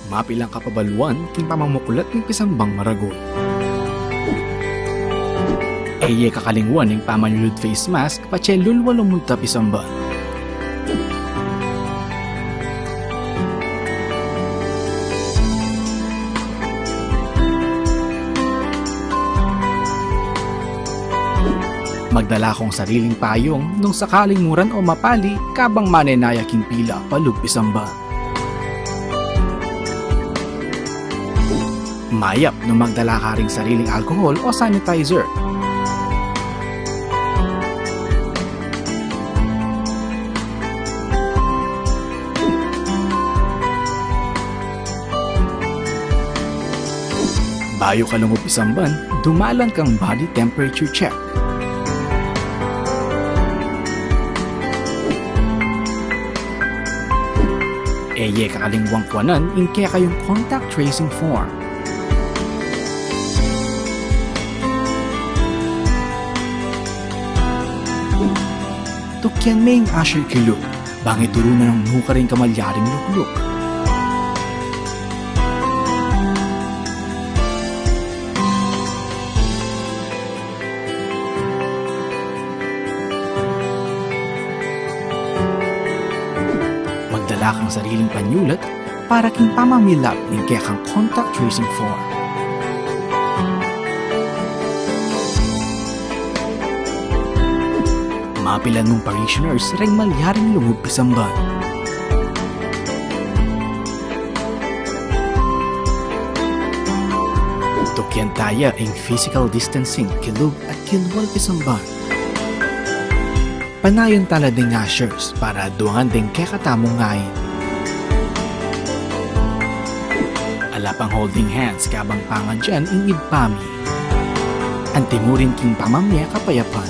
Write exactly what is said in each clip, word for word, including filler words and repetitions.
Mapilan kapabaluan king pamamuklat ning pisambang maragul. E ye kakalingwan ing pamanyulud face mask patse lulwa lumunta pisamban. Magdala kong sariling payung nung sakaling muran o mapali kabang manenaya king pila palub pisamban. Mayap nung magdala ka ring sariling alcohol o sanitizer. Bayu ka lungub pisamban, dumalan kang body temperature check. E ye kakalingwang kuanan ing kekayung contact tracing form. Tukyan me ing usher kilub, bang ituru na nung nukarin ka malyaring lukluk. Magdala kang sariling panyulat para king pamamilap ning kekang contact tracing form. Mapilan mung parishioners reng malyaring lungub pisamban. Tukyan taya ing physical distancing kilub at kilwal pisamban. Panayan tala ding ushers para duangan ding kekatamung ngain. Ala pang holding hands kabang pangadyan ing Ibpa mi. Antimurin king pamamie kapayapan.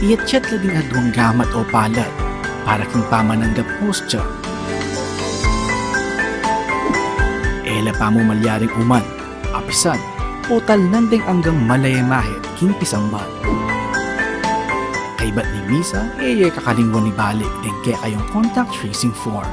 Iyatyat la ding aduang gamat o palad para king pamananggap hostya. E la pamu malyaring uman, apisan, o talnan deng anggang malaya mahit king pisamban. Kaybat ning misa, e ye kakalingwan ibalik deng kekayung contact tracing form.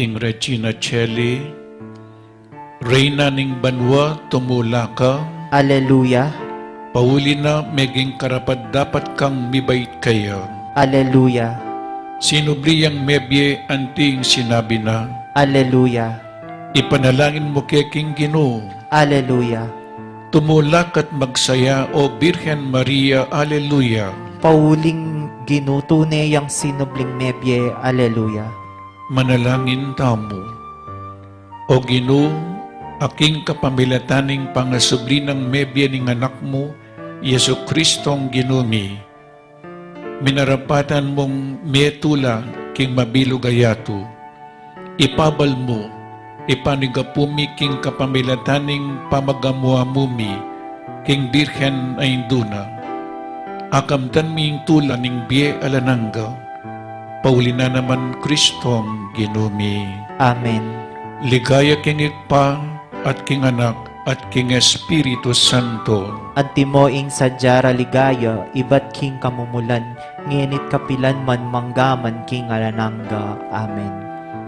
Ing Regina Caeli, Reyna ning banua, tumula ka. Aleluya. Pauli na, meging karapat-dapat kang mibait kaya. Aleluya. Sinubli yang mebie anti ing sinabi na. Aleluya. Ipanalangin mu ke king Ginu. Aleluya. Tumula ka't magsaya, O Birhen Maria. Aleluya. Pauling Ginu, tune yang sinubling mebie. Aleluya. Manalangin tamu. O Ginu, a king kapamilatan ning pangasubli nang mebie ning Anak mu, Jesucristong Ginu mi, minarapatan mung metula king mabilug a yatu. Ipabal mu, ipanyawad mu mi king kapamilatan ning pamagamua mu mi king Birhen a Indu na. Akamtan mi ing tula ning bie alang angga. Pauli na naman Kristong Ginu mi. Amen. Ligaya king Ibpa, at king Anak, at king Espiritu Santo. Antimo ing sadya ra ligaya, ibat king kamumulan, ngeni't kapilan man, manggaman king alang angga. Amen.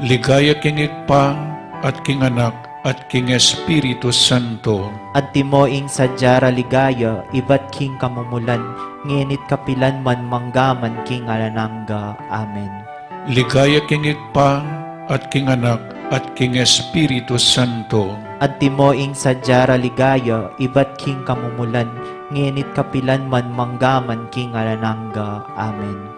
Ligaya king Ibpa, at king Anak, at king Espiritu Santo. Antimo ing sadya ra ligaya, ibat king kamumulan, ngeni't kapilan man, manggaman king alang angga. Amen. Ligaya king Ibpa, at king Anak, at king Espiritu Santo. Antimo ing sadya ra ligaya, ibat king kamumulan, ngeni't kapilan man, manggaman king alang angga. Amen.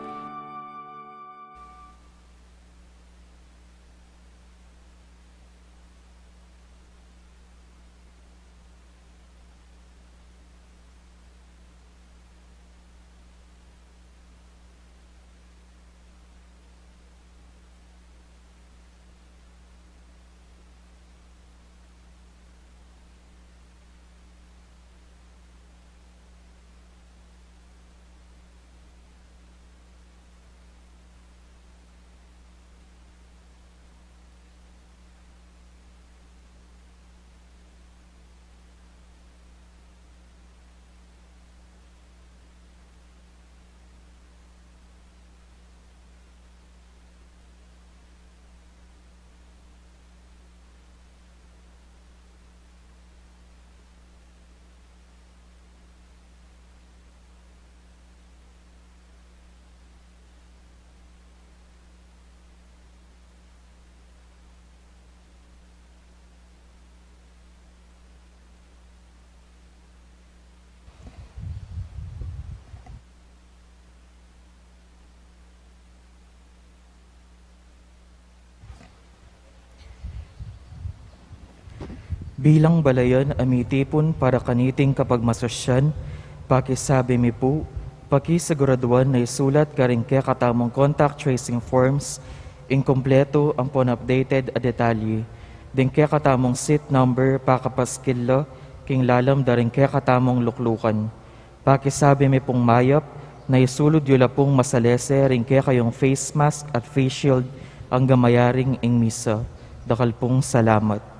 Bilang balayan a mitipun para kaniting kapagmasasyan, pakisabi mi pu, pakisiguraduan na isulat karing kekatamung contact tracing forms ing kumpletu ampon updated a detalye, ding kekatamung seat number pakapaskil la king lalam da ring kekatamung luklukan. Pakisabi mi pung mayap na isulud yu la pung masalese ring kekayung face mask at face shield anggang mayaring ing misa. Dakal pung salamat.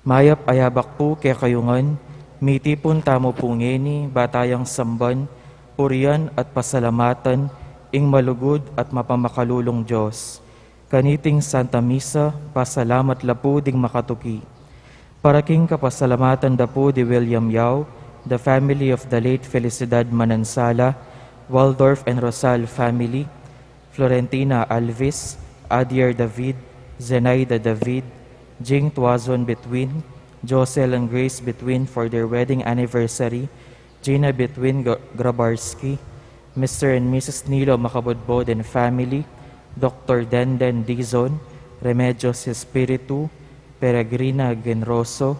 Mayap a yabak pu kekayu ngan, mitipun tamu pu ngeni, ba tayang samban, purian at pasalamatan ing malugud at mapamakalulung Dios. Kaniting Santa Misa, pasalamat la pu ding makatuki. Para king kapasalamatan da pu di William Yao, the family of the late Felicidad Manansala, Waldorf and Rosal family, Florentina Alvis, Adier David, Zenaida David, Jing Tuazon Betwin, Josel and Grace Betwin for their wedding anniversary, Gina Betwin Gra-, Grabarski, Mister and Missus Nilo Macabudbod and family, Doctor Denden Dizon, Remedios Espiritu, Peregrina Genroso,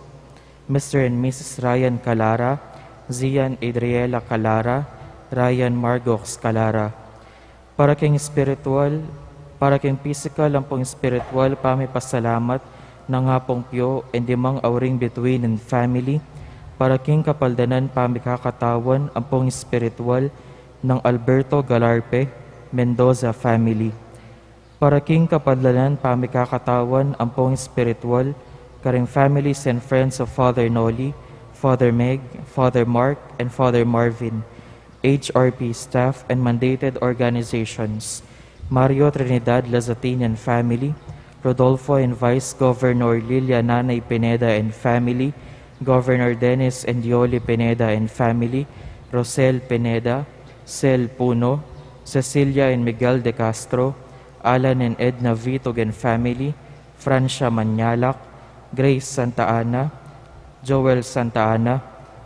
Mister and Missus Ryan Calara, Zian Adriela Calara, Ryan Margox Calara. Para king espiritual, para king pisikal ampong espiritual pamipasalamat nang Apung Pio and Imang Auring Betwin and family, para king kapaldanan pamikakatawan ampong espiritual nang Alberto Galarpe Mendoza family. Para king kapaldanan pamikakatawan ampong espiritual karing families and friends of Father Noli, Father Meg, Father Mark, and Father Marvin, H R P staff, and mandated organizations. Mario Trinidad Lazatin and family, Rodolfo and Vice Governor Lilia Nanay Pineda and family, Governor Dennis and Yoli Pineda and family, Rosel Pineda, Sel Puno, Cecilia and Miguel de Castro, Alan and Edna Vitug and family, Francia Mañalak, Grace Santa Ana, Joel Santa Ana,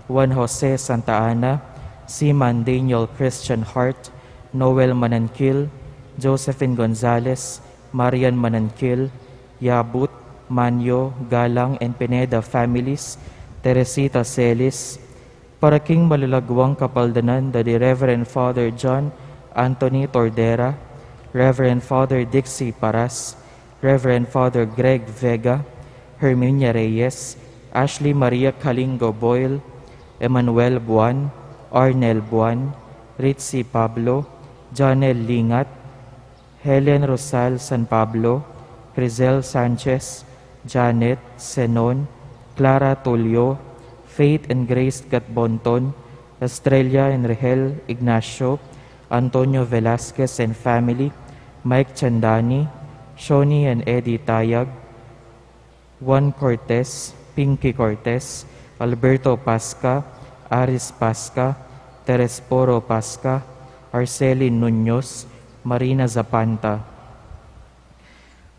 Juan Jose Santa Ana, Seaman Daniel Christian Hart, Noel Mananquil, Josephine Gonzalez, Marian Mananquil, Yabut, Manyo, Galang, and Pineda families, Teresita Celis, para king malalaguang kapaldanan da di Reverend Father John Anthony Tordera, Reverend Father Dixie Paras, Reverend Father Greg Vega, Herminia Reyes, Ashley Maria Kalingo Boyle, Emmanuel Buan, Arnel Buan, Ritzy Pablo, Janel Lingat, Helen Rosal San Pablo, Crizel Sanchez, Janet Senon, Clara Tulio, Faith and Grace Gatbonton, Estrella and Rehel Ignacio, Antonio Velasquez and family, Mike Chandani, Shoni and Eddie Tayag, Juan Cortez, Pinky Cortez, Alberto Pasca, Aris Pasca, Teresporo Pasca, Arceli Nuñoz, Marina Zapanta.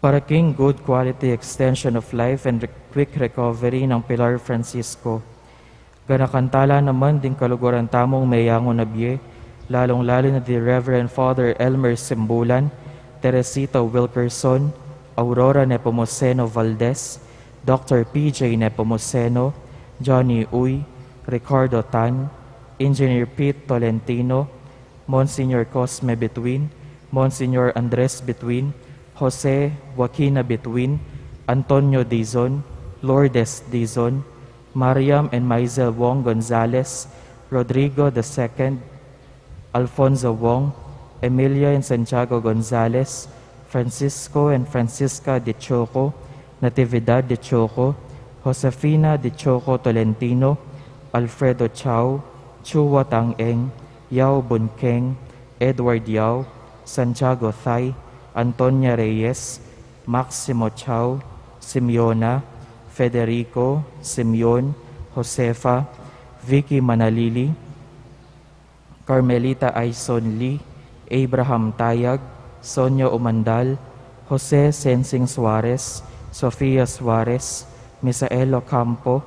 Para king good quality extension of life and re-, quick recovery nang Pilar Francisco. Ganakan tala naman ding kaluguran tamung meyangu na bie, lalung-lalu na di Reverend Father Elmer Simbulan, Teresita Wilkerson, Aurora Nepomuceno Valdez, Doctor P J Nepomuceno, Johnny Uy, Ricardo Tan, Engineer Pete Tolentino, Monsignor Cosme Between, Monsignor Andres Between, Jose Joaquina Between, Antonio Dizon, Lourdes Dizon, Mariam and Maisel Wong Gonzalez, Rodrigo the second, Alfonso Wong, Emilia and Santiago Gonzalez, Francisco and Francisca de Choco, Natividad de Choco, Josefina de Choco Tolentino, Alfredo Chao, Chua Tang Eng, Yao Bun Keng, Edward Yao, Santiago Thai, Antonia Reyes, Maximo Chao, Simeona, Federico, Simeon, Josefa, Vicky Manalili, Carmelita Aison Lee, Abraham Tayag, Sonia Umandal, Jose Sensing Suarez, Sofia Suarez, Misael Ocampo,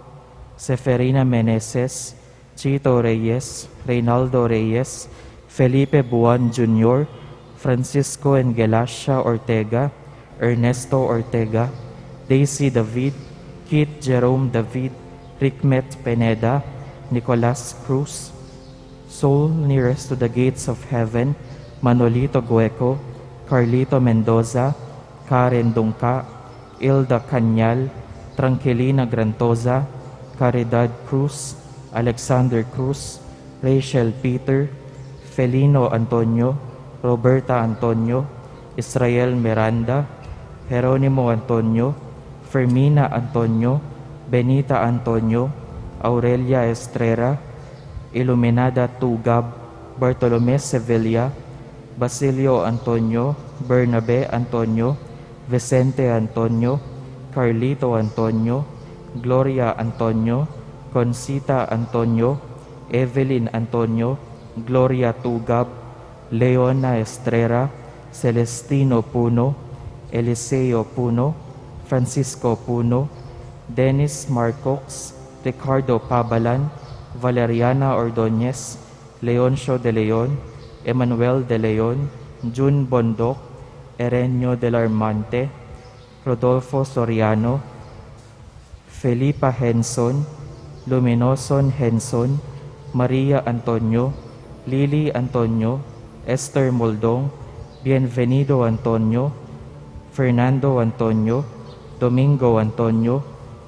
Seferina Meneses, Chito Reyes, Reynaldo Reyes, Felipe Buan Junior, Francisco and Gelacia Ortega, Ernesto Ortega, Daisy David, Keith Jerome David, Rickmet Pineda, Nicolas Cruz, Soul Nearest to the Gates of Heaven, Manolito Gueco, Carlito Mendoza, Karen Dungca, Ilda Cañal, Tranquilina Grantoza, Caridad Cruz, Alexander Cruz, Rachel Peter, Felino Antonio, Roberta Antonio, Israel Miranda, Jeronimo Antonio, Fermina Antonio, Benita Antonio, Aurelia Estrera, Iluminada Tugab, Bartolome Sevilla, Basilio Antonio, Bernabe Antonio, Vicente Antonio, Carlito Antonio, Gloria Antonio, Concita Antonio, Evelyn Antonio, Gloria Tugab, Leona Estrera, Celestino Puno, Eliseo Puno, Francisco Puno, Dennis Marcox, Ricardo Pabalan, Valeriana Ordonez, Leoncio de Leon, Emmanuel de Leon, Jun Bondoc, Erenio del Armante, Rodolfo Soriano, Felipa Henson, Luminoson Henson, Maria Antonio, Lily Antonio, Esther Moldong, Bienvenido Antonio, Fernando Antonio, Domingo Antonio,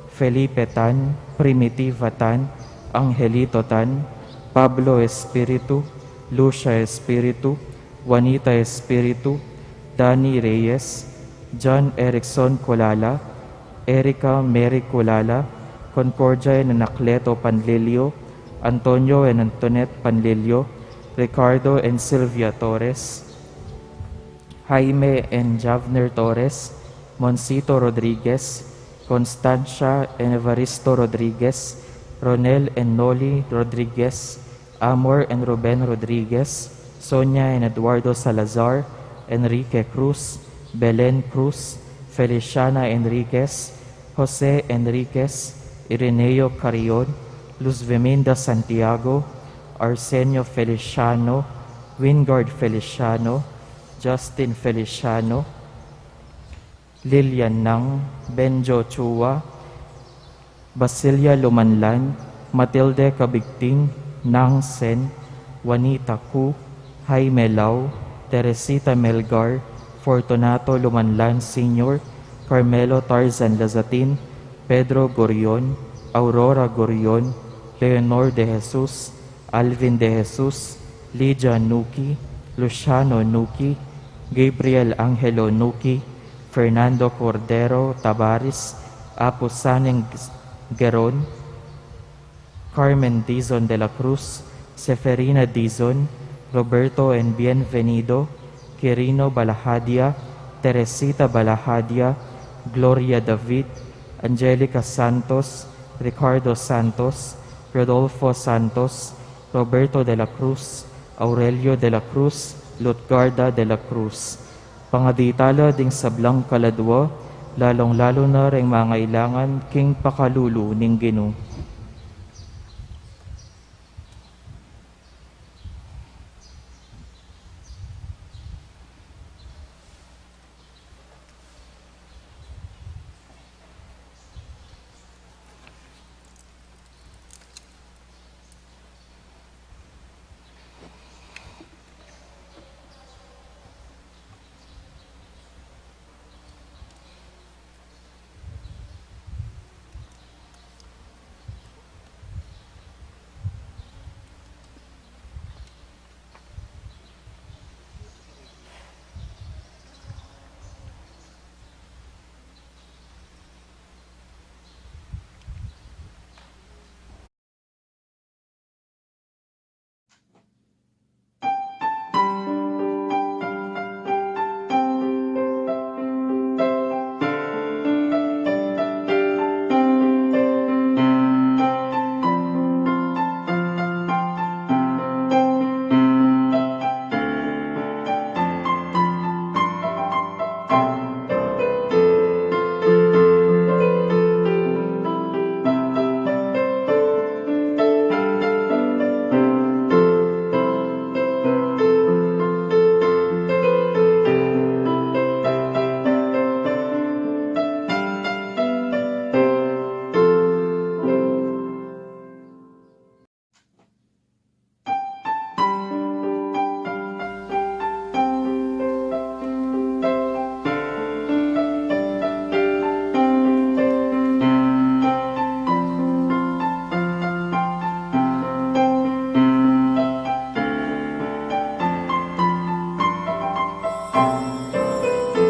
Felipe Tan, Primitiva Tan, Angelito Tan, Pablo Espiritu, Lucia Espiritu, Juanita Espiritu, Danny Reyes, John Erickson Colala, Erica Mary Colala, Concordia and Anacleto Panlilio, Antonio and Antoinette Panlilio, Ricardo and Sylvia Torres, Jaime and Javner Torres, Monsito Rodriguez, Constancia and Evaristo Rodriguez, Ronel and Noli Rodriguez, Amor and Ruben Rodriguez, Sonia and Eduardo Salazar, Enrique Cruz, Belen Cruz, Feliciana Enriquez, Jose Enriquez, Ireneo Carrion, Luz Viminda Santiago, Arsenio Feliciano, Wingard Feliciano, Justin Feliciano, Lilian Nang, Benjo Chua, Basilia Lumanlan, Matilde Cabigting, Nang Sen, Juanita Cu, Jaime Lau, Teresita Melgar, Fortunato Lumanlan Senior, Carmelo Tarzan Lazatin, Pedro Gorion, Aurora Gorion, Leonor de Jesus, Alvin de Jesus, Lydia Nuki, Luciano Nuki, Gabriel Angelo Nuki, Fernando Cordero Tabares, Apu Saning Geron, Carmen Dizon de la Cruz, Seferina Dizon, Roberto and Bienvenido, Quirino Balahadia, Teresita Balahadia, Gloria David, Angelica Santos, Ricardo Santos, Rodolfo Santos, Roberto de la Cruz, Aurelio de la Cruz, Lutgarda de la Cruz. Pangadi tala ding sablang kaladua, lalung-lalu na reng mangailangan king pakalulu ning Ginu.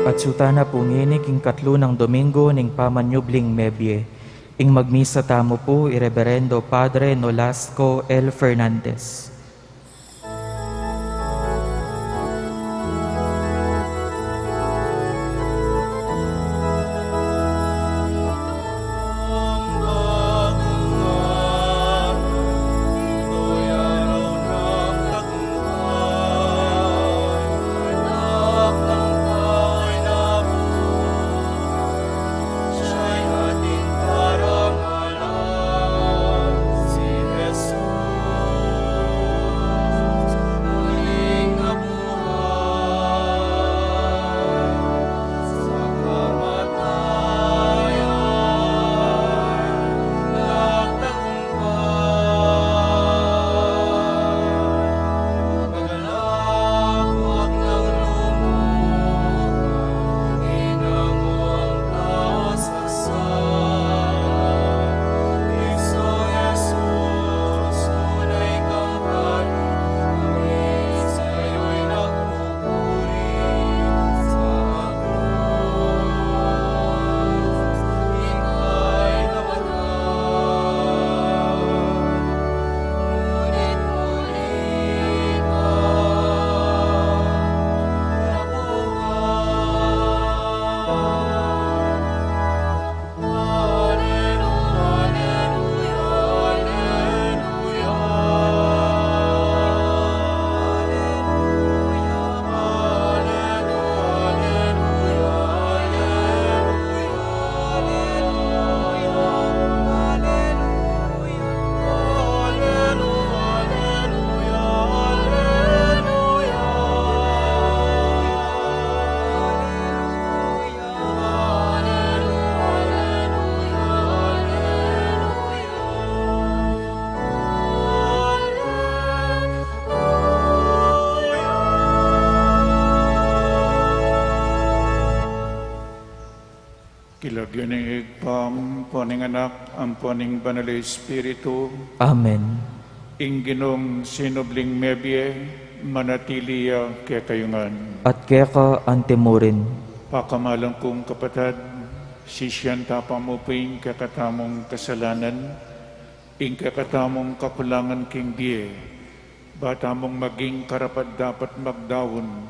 Atiu tana pu ngeni king katlu nang Domingo ning pamanyubling mebie. Ing magmisa tamu pu i Reberendo Padre Nolasco L. Fernandez. Ning Ibpa, ampo ning Anak, ampo ning Banal a Espiritu. Amen. Ing Ginung sinubling mebie, manatili ya kekayu ngan. At keka antimurin. Pakamalan kung kapatad, sisian ta pa mu pu ing kekatamung kasalanan, ing kekatamung kakulangan king bie, ba tamung maging karapat-dapat magdaun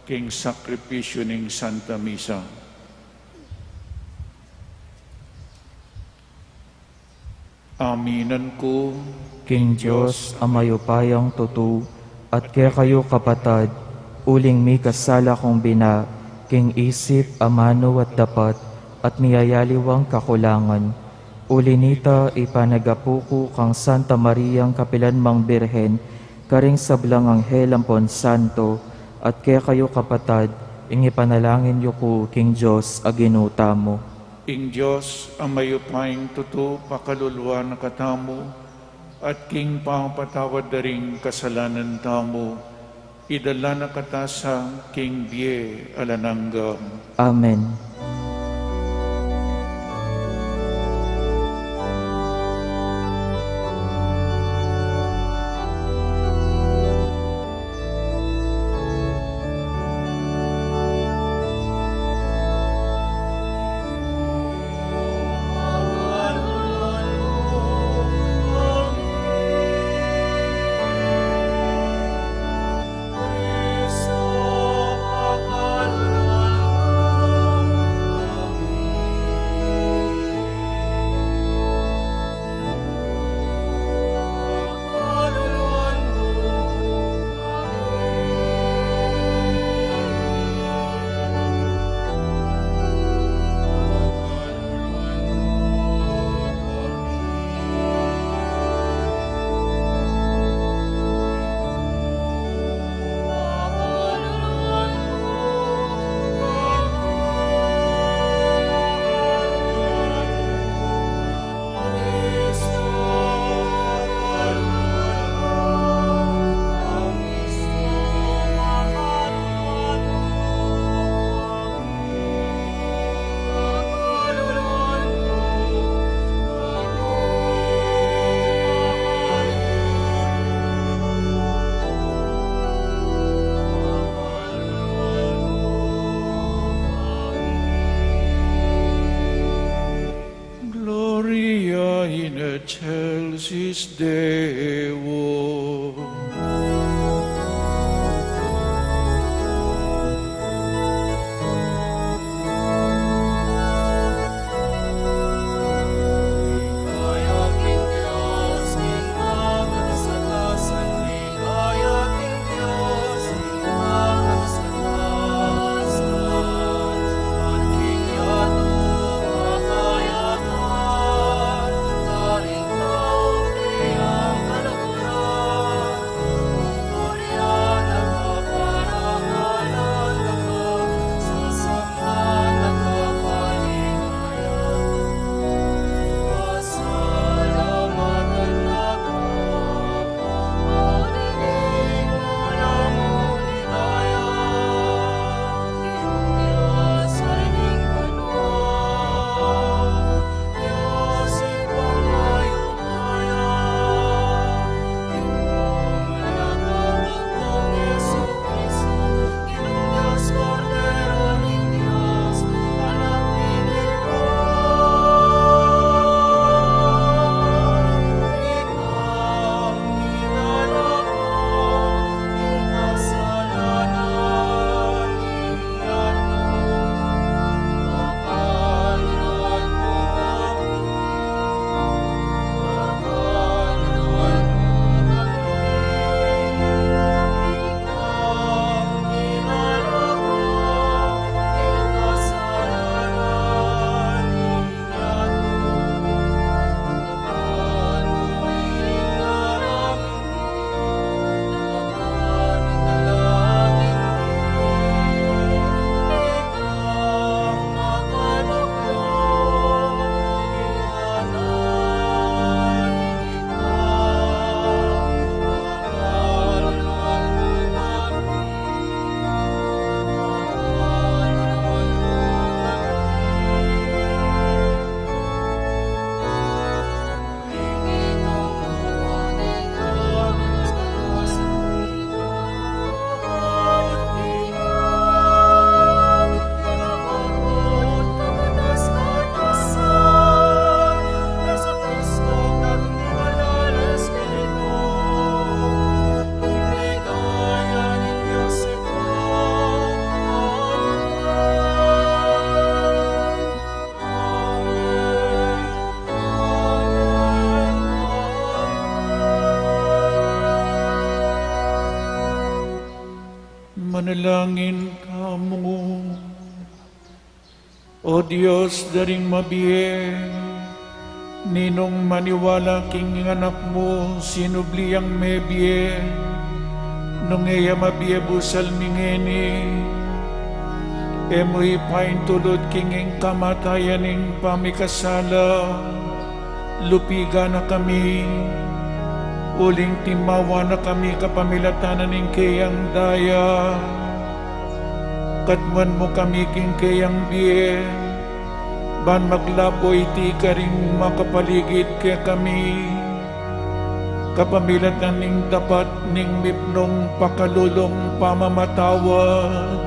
king sakripisyu ning Santa Misa. Aminan ku king Dios a mayupayang tutu, at kekayu kapatad, uling mikasala kung bina, king isip, amanu at dapat, at miyayaliwang kakulangan. Uli nita, ipanagapu ku kang Santa Mariang kapilan mang Birhen, karing sablang anghel ampon santo, at kekayu kapatad, ing ipanalangin yu ku king Dios a Ginu tamu. Ing Dios a mayupayang tutu pakaluluan na katamu, at king pamapatawad da ring kasalanan tamu, idala na kata sa king bie alang angga. Amen. Gloria in excelsis Deo. Manalangin tamu. O Dios da ring mabie, ninung maniwala king Anak mu, sinubli yang mebie, nung e ya mabie busal mi ngeni, e mu ipaintulud king ing kamatayan ning pamikasala, lupigan na kami, uling timawa na kami kapamilatan na ning keyang daya. Katmuan mu kami king keyang bie, ban maglapo iti karing makapaligid kekami, kapamilatan ning dapat ning mipnung pakalulung pamamatawad,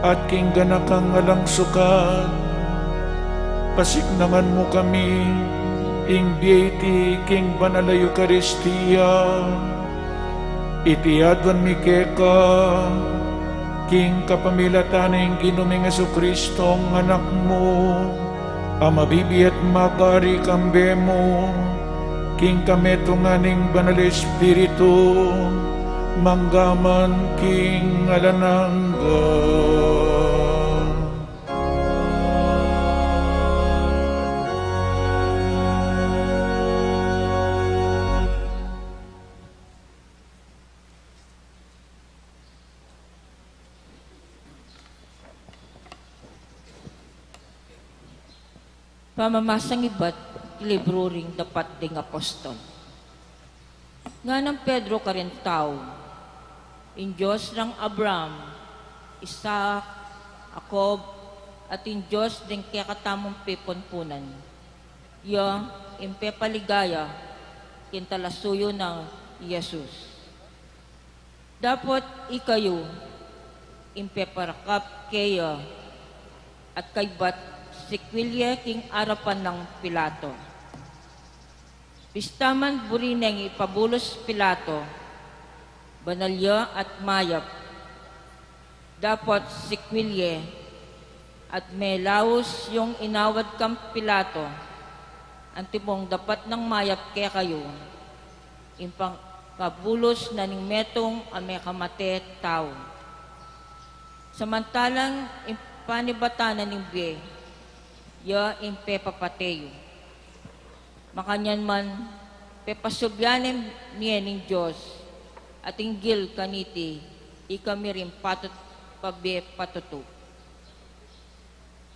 at king ganakang alang sukat, pasiknangan mu kami ing bie iti king Banal a Eukaristia. Iti aduan mi keka, king kapamilatan ning Ginu ming Jesucristo, Anak mu, a mabibie at magari kambe mu, king kametungan ning Banal Espiritu, mangga man king alang angga. Pamamasang ibat libru ring Dapat ding Apostol. Nganang Pedro karing tau, ing Dios nang Abraham, Isaac, Jacob, at ing Dios ding kekatamung pepunpunan, ya ing pepaligaya king talasuyu nang i Jesus. Dapot ikayu, ing peparakap keya at kaybat sikwil ye king arapan nang Pilato. Bista man buri neng ipabulus Pilato, banal ya at mayap. Dapot sikwil ye, at melaus yung inawad kang Pilato, antipong dapat nang mayap kekayu, ing pangkabulus na ning metung a mekamate tau. Samantalang ing panibatan na ning bie, ya ing pepapate yu. Makanyan man, pepasubyanan mi ye ning Dios, at inggil kaniti, ikami ring patut pabie patutu.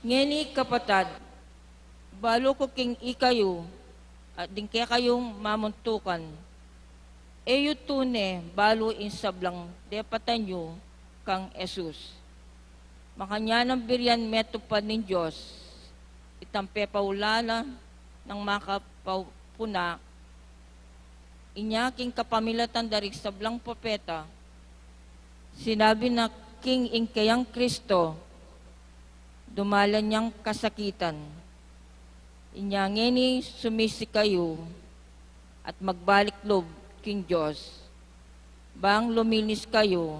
Ngeni, kapatad, balu ku king ikayu, at ding kekayung mamuntukan, e yu tune balu ing sablang depatan yu kang Jesus. Makanyan nang birian metupad ning Dios itang pepaulalan nang makapau-, puna, inya king kapamilatan da ring sablang propeta, sinabi na king ing keyang Kristo, dumalan yang kasakitan. Inya ngeni sumisi kayu at magbalik lub king Dios, bang luminis kayu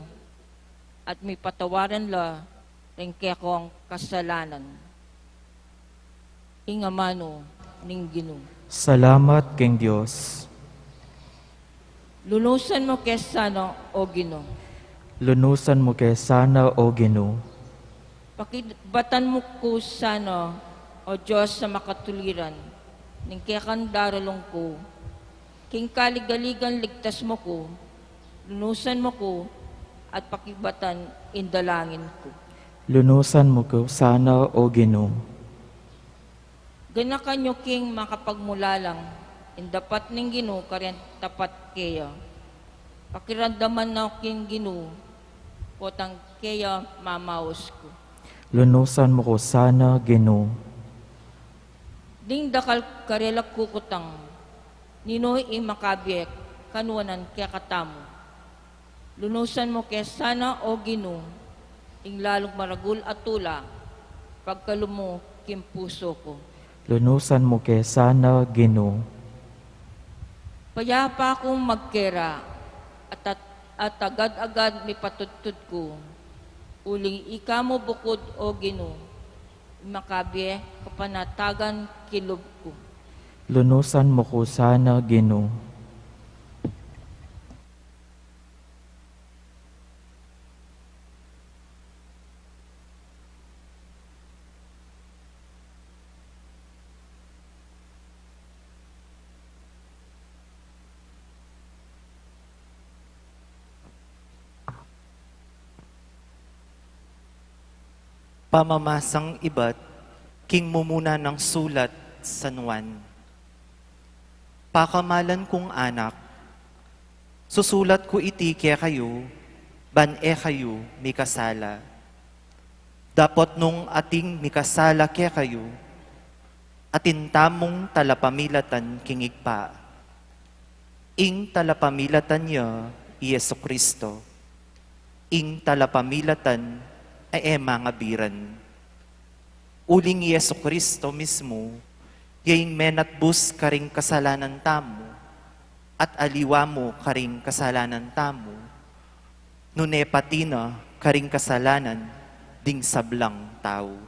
at mipatawaran la ring kekong kasalanan. Ing amanu ning Ginu. Salamat king Dios. Lunusan mu ke sana, O Ginu. Lunusan mu ke sana, O Ginu. Pakibatan mu ku sana, O Dios a makatuliran, ning kekang daralung ku. King kaligaligan ligtas mu ku, lunusan mu ku, at pakibatan ing dalangin ku. Lunusan mu ku sana, O Ginu. Ganakan yu king makapagmulalang ing dapat ning Ginu kareng tapat keya. Pakiramdaman na king Ginu, potang keya mamaus ku. Lunusan mu ku sana, Ginu. Ding dakal karela kukutang, ninu ing makabie kanuanan kekatamu. Lunusan mu ke sana, O Ginu, ing lalung maragul a tula, pagkalub mu king pusu ku. Lunusan mu ke sana, Ginu. Payapa kung magkera, at, at, at agad-agad mipatudtud ku, uling ika mu bukud, O Ginu, ing makabie kapanatagan king lub ku. Lunusan mu ku sana, Ginu. Pamamasang ibat king mumuna nang sulat San Juan. Pakamalan kung anak, susulat ku iti kekayu, ban e kayu mikasala. Dapot nung ating mikasala kekayu, atin tamung talapamilatan king Ibpa. Ing talapamilatan ya i Jesu-Cristo. Ing talapamilatan a e mangabiran. Uling i Jesu-Cristo mismu, ya ing menatbus karing kasalanan tamu, at aliwa mu karing kasalanan tamu, nune pati na karing kasalanan ding sablang tau.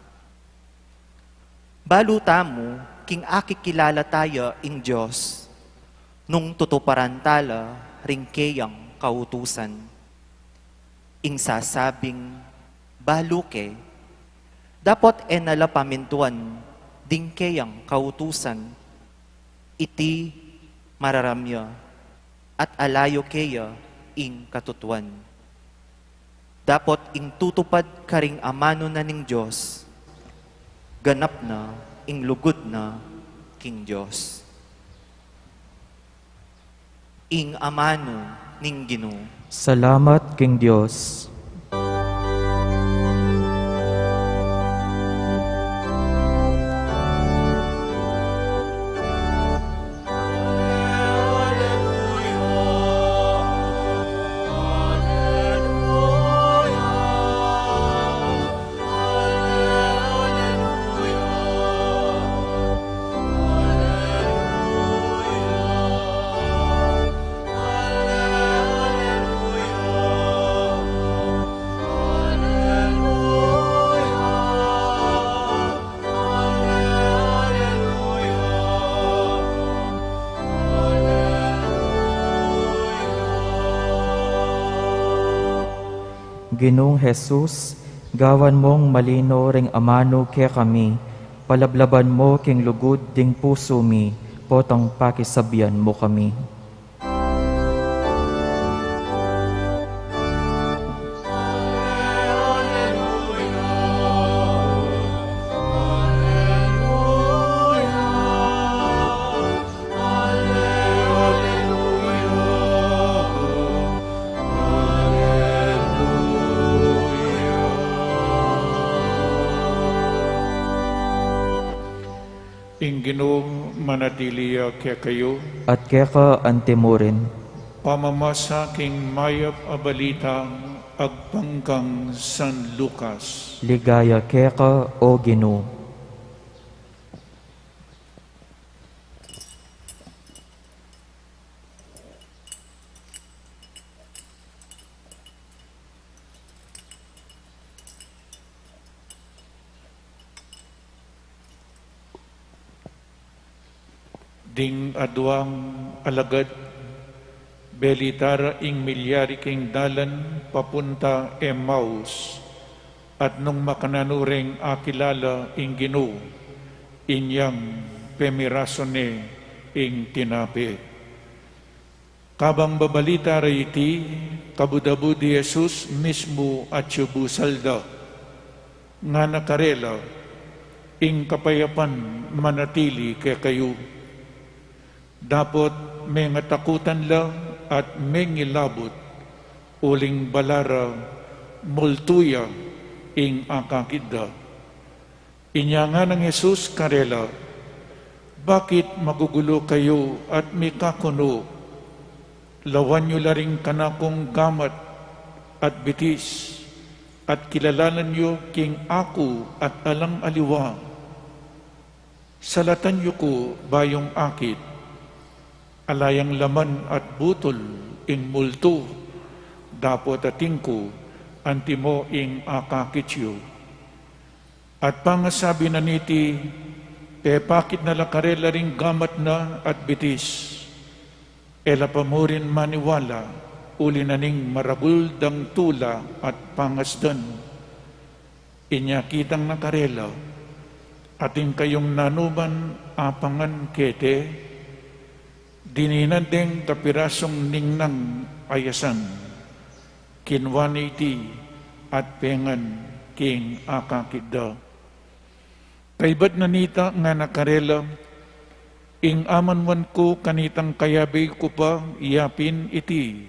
Balu tamu king akikilala taya ing Dios, nung tutuparan tala ring keyang kautusan. Ing sasabing balu ke, dapot e na la pamintuan ding keyang kautusan, iti mararam ya, at alayu keya ing katutuan. Dapot ing tutupad karing amanu na ning Dios, ganap na ing lugud na king Dios. Ing amanu ning Ginu. Salamat king Dios. Ginung Jesus, gawan mung malino ring amanu kekami, palablaban mu king lugud ding pusu mi, potang pakisabian mu kami. Ing Ginu manatili ya kekayu. At keka antimurin. Pamamasa king mayap a balita agpang kang San Lucas. Ligaya keka, O Ginu. Ding aduang alagad, belita ra ing milyari king dalan papunta Emmaus, at nung makananu reng akilala ing Ginu, inyang pemirasu ne ing tinape. Kabang babalita ra iti, kabud-abud i Jesus mismu atyu busal da. Ngana karela, ing kapayapan manatili kekayu. Dapot mengatakutan la at mengilabut, uling bala ra multu ya ing akakit da. Inya nganang Jesus karela, bakit magugulu kayu at mikakunu? Lawan yu la ring kanakung gamat at bitis, at kilalanan yu king aku at alang aliwa. Salatan yu ku bayung akit, ala yang laman at butul ing multu, dapot atin ku, antimo ing akakit yu. At pangasabi na niti, pepakit na la karela ring gamat na at bitis. E la pa murin maniwala, uli na ning maragul dang tula at pangasdan. Inya kitang na karela, atin kayung nanuman apangan kete? Dininan deng kapirasung ningnang a yasan, kinua ne iti at pengan, king akakit da. Kaybat na nita ngana karela, ing amanuan ku kanitang kayabe ku pa, iya pin iti: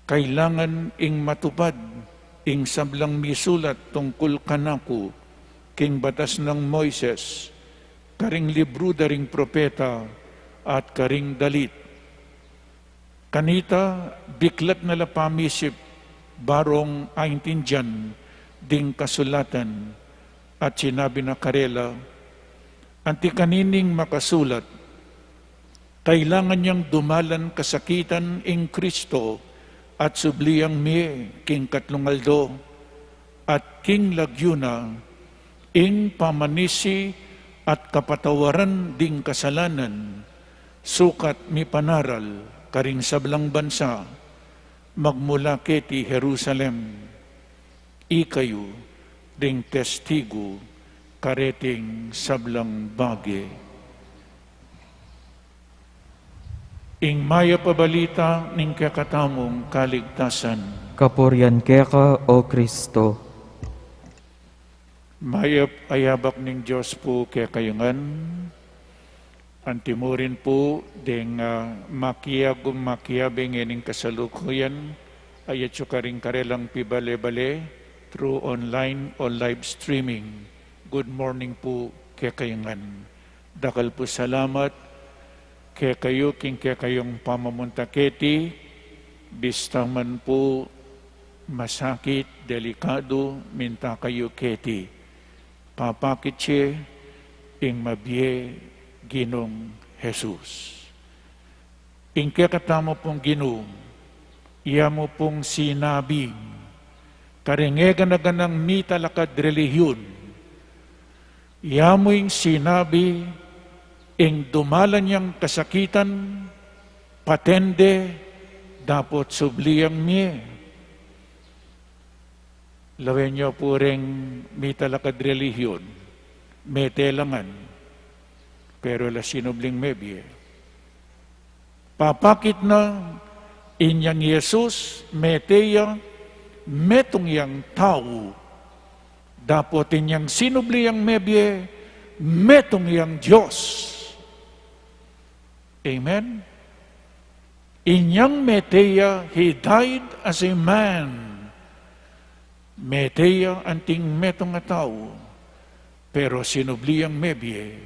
kailangan ing matupad ing sablang misulat tungkul kanaku king batas nang Moises, karing libru da ring propeta, at karing dalit. Kanita, biklat na la pamisip barong aintindian ding kasulatan, at sinabi na karela, anti kanining makasulat, kailangan yang dumalan kasakitan ing Kristo at subli yang mie king katlung aldo, at king lagyu na, ing pamanisi at kapatawaran ding kasalanan, sukat mipanaral karing sablang bansa, magmula keti Jerusalem. Ikayu ding testigu kareting sablang bage. Ing mayap a balita ning kekatamung kaligtasan. Kapurian keka, O Kristo. Mayap a yabak ning Dios pu kekayu ngan. Antimurin pu deng, ah, makiabe, makiabe ngening kasalukuyan, a atyu karing karelang pibale-bale through online o live streaming. Good morning pu kekayu ngan. Dakal pu salamat kekayu king kekayung pamamunta keti, bista man pu masakit, delikadu, minta kayu keti. Papakit ye ing mabie Ginung Jesus. Ing kekatamu pung Ginu, iya mu pung sinabi karing e gana-ganang mitalakad relihiyun, iya mu ing sinabi, ing dumalan yang kasakitan, paten de, dapot subli yang mie. Lawen yu pu reng mitalakad relihiyun, mete la ngan, pero e la sinubling mebie. Papakit na inyang Jesus, mete ya, metung yang tau. Dapot inyang sinubli yang mebie, metung yang Dios. Amen? Inyang mete ya, he died as a man. Mete ya anting metung a tau, pero sinubli yang mebie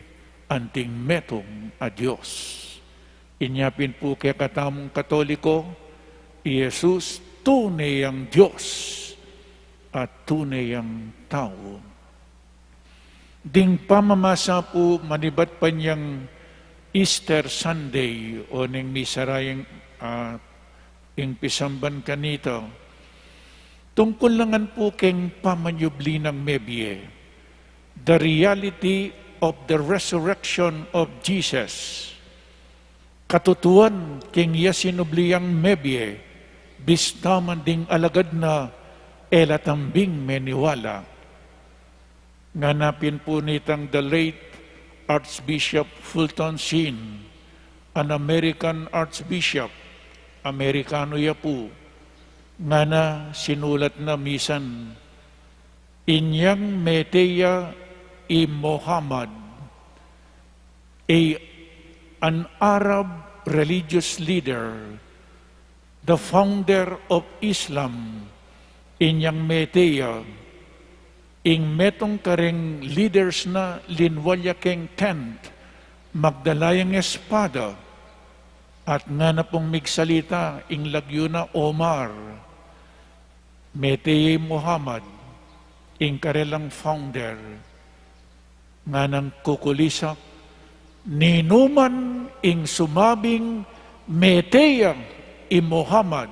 anting metung a Dios. Inya pin pu kekatamung Katoliko, i Jesus tune yang Dios at tune yang tau. Ding pamamasa pu manibat pa inyang Easter Sunday o ning misa ra yang, ah, ing pisamban kanita. Tungkul la ngan pu keng pamanyubli nang mebie. The reality of the resurrection of Jesus. Katutuan king iya sinubli yang mebie, bista man ding alagad na e la tambing meniwala. Ngana pin pu nitang the late Archbishop Fulton Sheen, an American Archbishop, Amerikanu ya pu, ngana sinulat na misan, inyang mete ya i Muhammad, a, an Arab religious leader, the founder of Islam, inyang mete ya, ing metung kareng leaders na linwal ya keng tent, magdala yang espada, at ngana pung migsalita ing lagyu na Omar, mete ya i Muhammad, ing karelang founder. Nganang kukulisak, ninuman ing sumabing mete ya i Muhammad,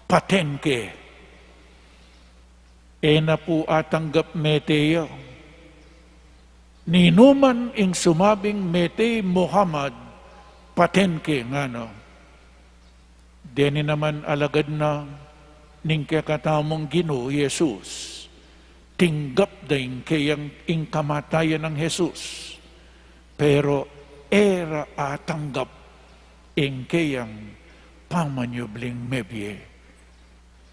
paten ke. E na pu atanggap mete ya. Ninuman ing sumabing mete i Muhammad, paten ke, ngana. Deni naman alagad na ning kekatamung Ginu Jesus, tinggap da ing keyang ing kamatayan nang Jesus, pero e ra atanggap ing keyang pamanyubling mebie.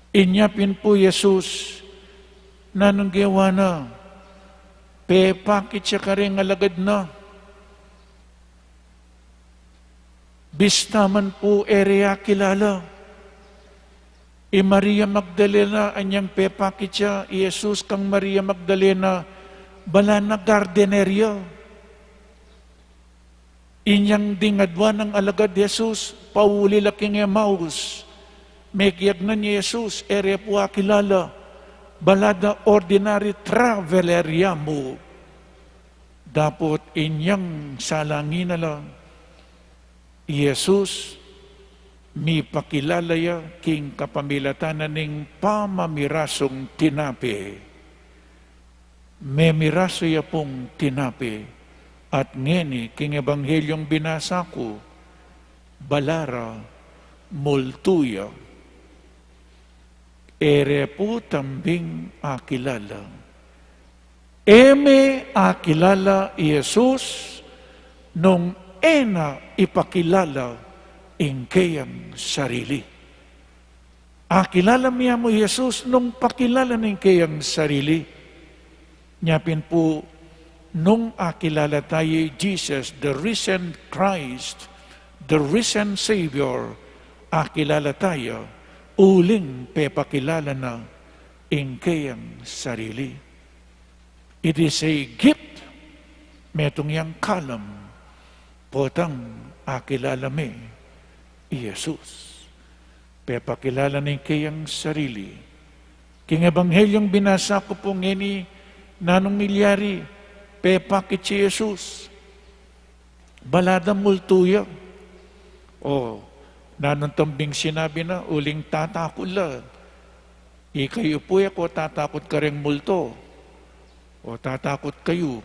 Inya pin pu Jesus, Nanung gewa na? Pepakit ya karing alagad na. Bista man pu e re ya akilala. I Maria Magdalena, anyang pepakit ya i Jesus kang Maria Magdalena, bala na gardener ya. Inyang ding adua nang alagad Jesus, pauli la king Emmaus. Mekiagnan ya i Jesus, e re pu akilala, bala da ordinary traveler ya mu. Dapot inyang salangi na la i Jesus, mipakilala ya king kapamilatan na ning pamamirasung tinape. Memirasu ya pung tinape, at ngeni king Ebanghelyung binasa ku, bala ra multu ya. E re pu tambing akilala. E me akilala i Jesus nung e na ipakilala ing keyang sarili. Akilala mi ya mu i Jesus nung pakilala na ing keyang sarili. Nya pin pu, nung akilala tayu i Jesus, the risen Christ, the risen Savior, akilala tayu, uling pepakilala na ing keyang sarili. It is a gift. Metung yang kalam, potang akilala me i Jesus. Pepakilala na ing keyang sarili. King Ebanghelyung binasa ku pu ngeni, nanung milyari? Pepakit ya i Jesus, bala da multu ya. O, nanung tambing sinabi na? Uling tatakut la. Ikayu pu, e ko tatakut kareng multu. O tatakut kayu?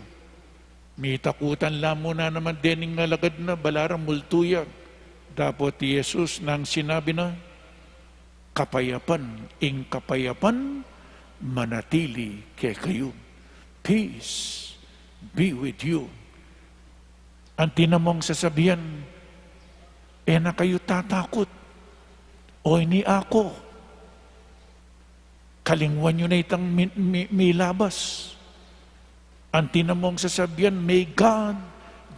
Mitakutan la mu na naman dening alagad na, bala ra multu ya. Dapot i Jesus nang sinabi na, "Kapayapan, ing kapayapan manatili kekayu." Peace be with you. Anti na mung sasabian, "E na kayu tatakut. O ini aku." Kalingwan yu na itang mi-, mi-, milabas. Anti na mung sasabian, "May God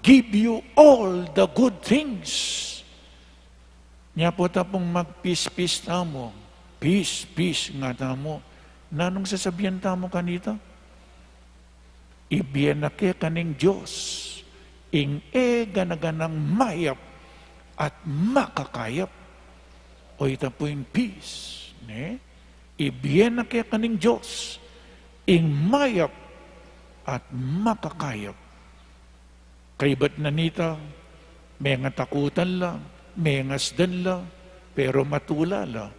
give you all the good things." Nya pu tapung mag-peace-peace tamu, peace, peace nga tamu, nanung sasabian tamu kanita? Ibie na keka ning Dios ing e gana-ganang mayap at makakayap. O ita pu ing peace, ne? Ibie na keka ning Dios ing mayap at makakayap. Kaybat na nita, mengatakutan la, mengasdan la, pero matula la.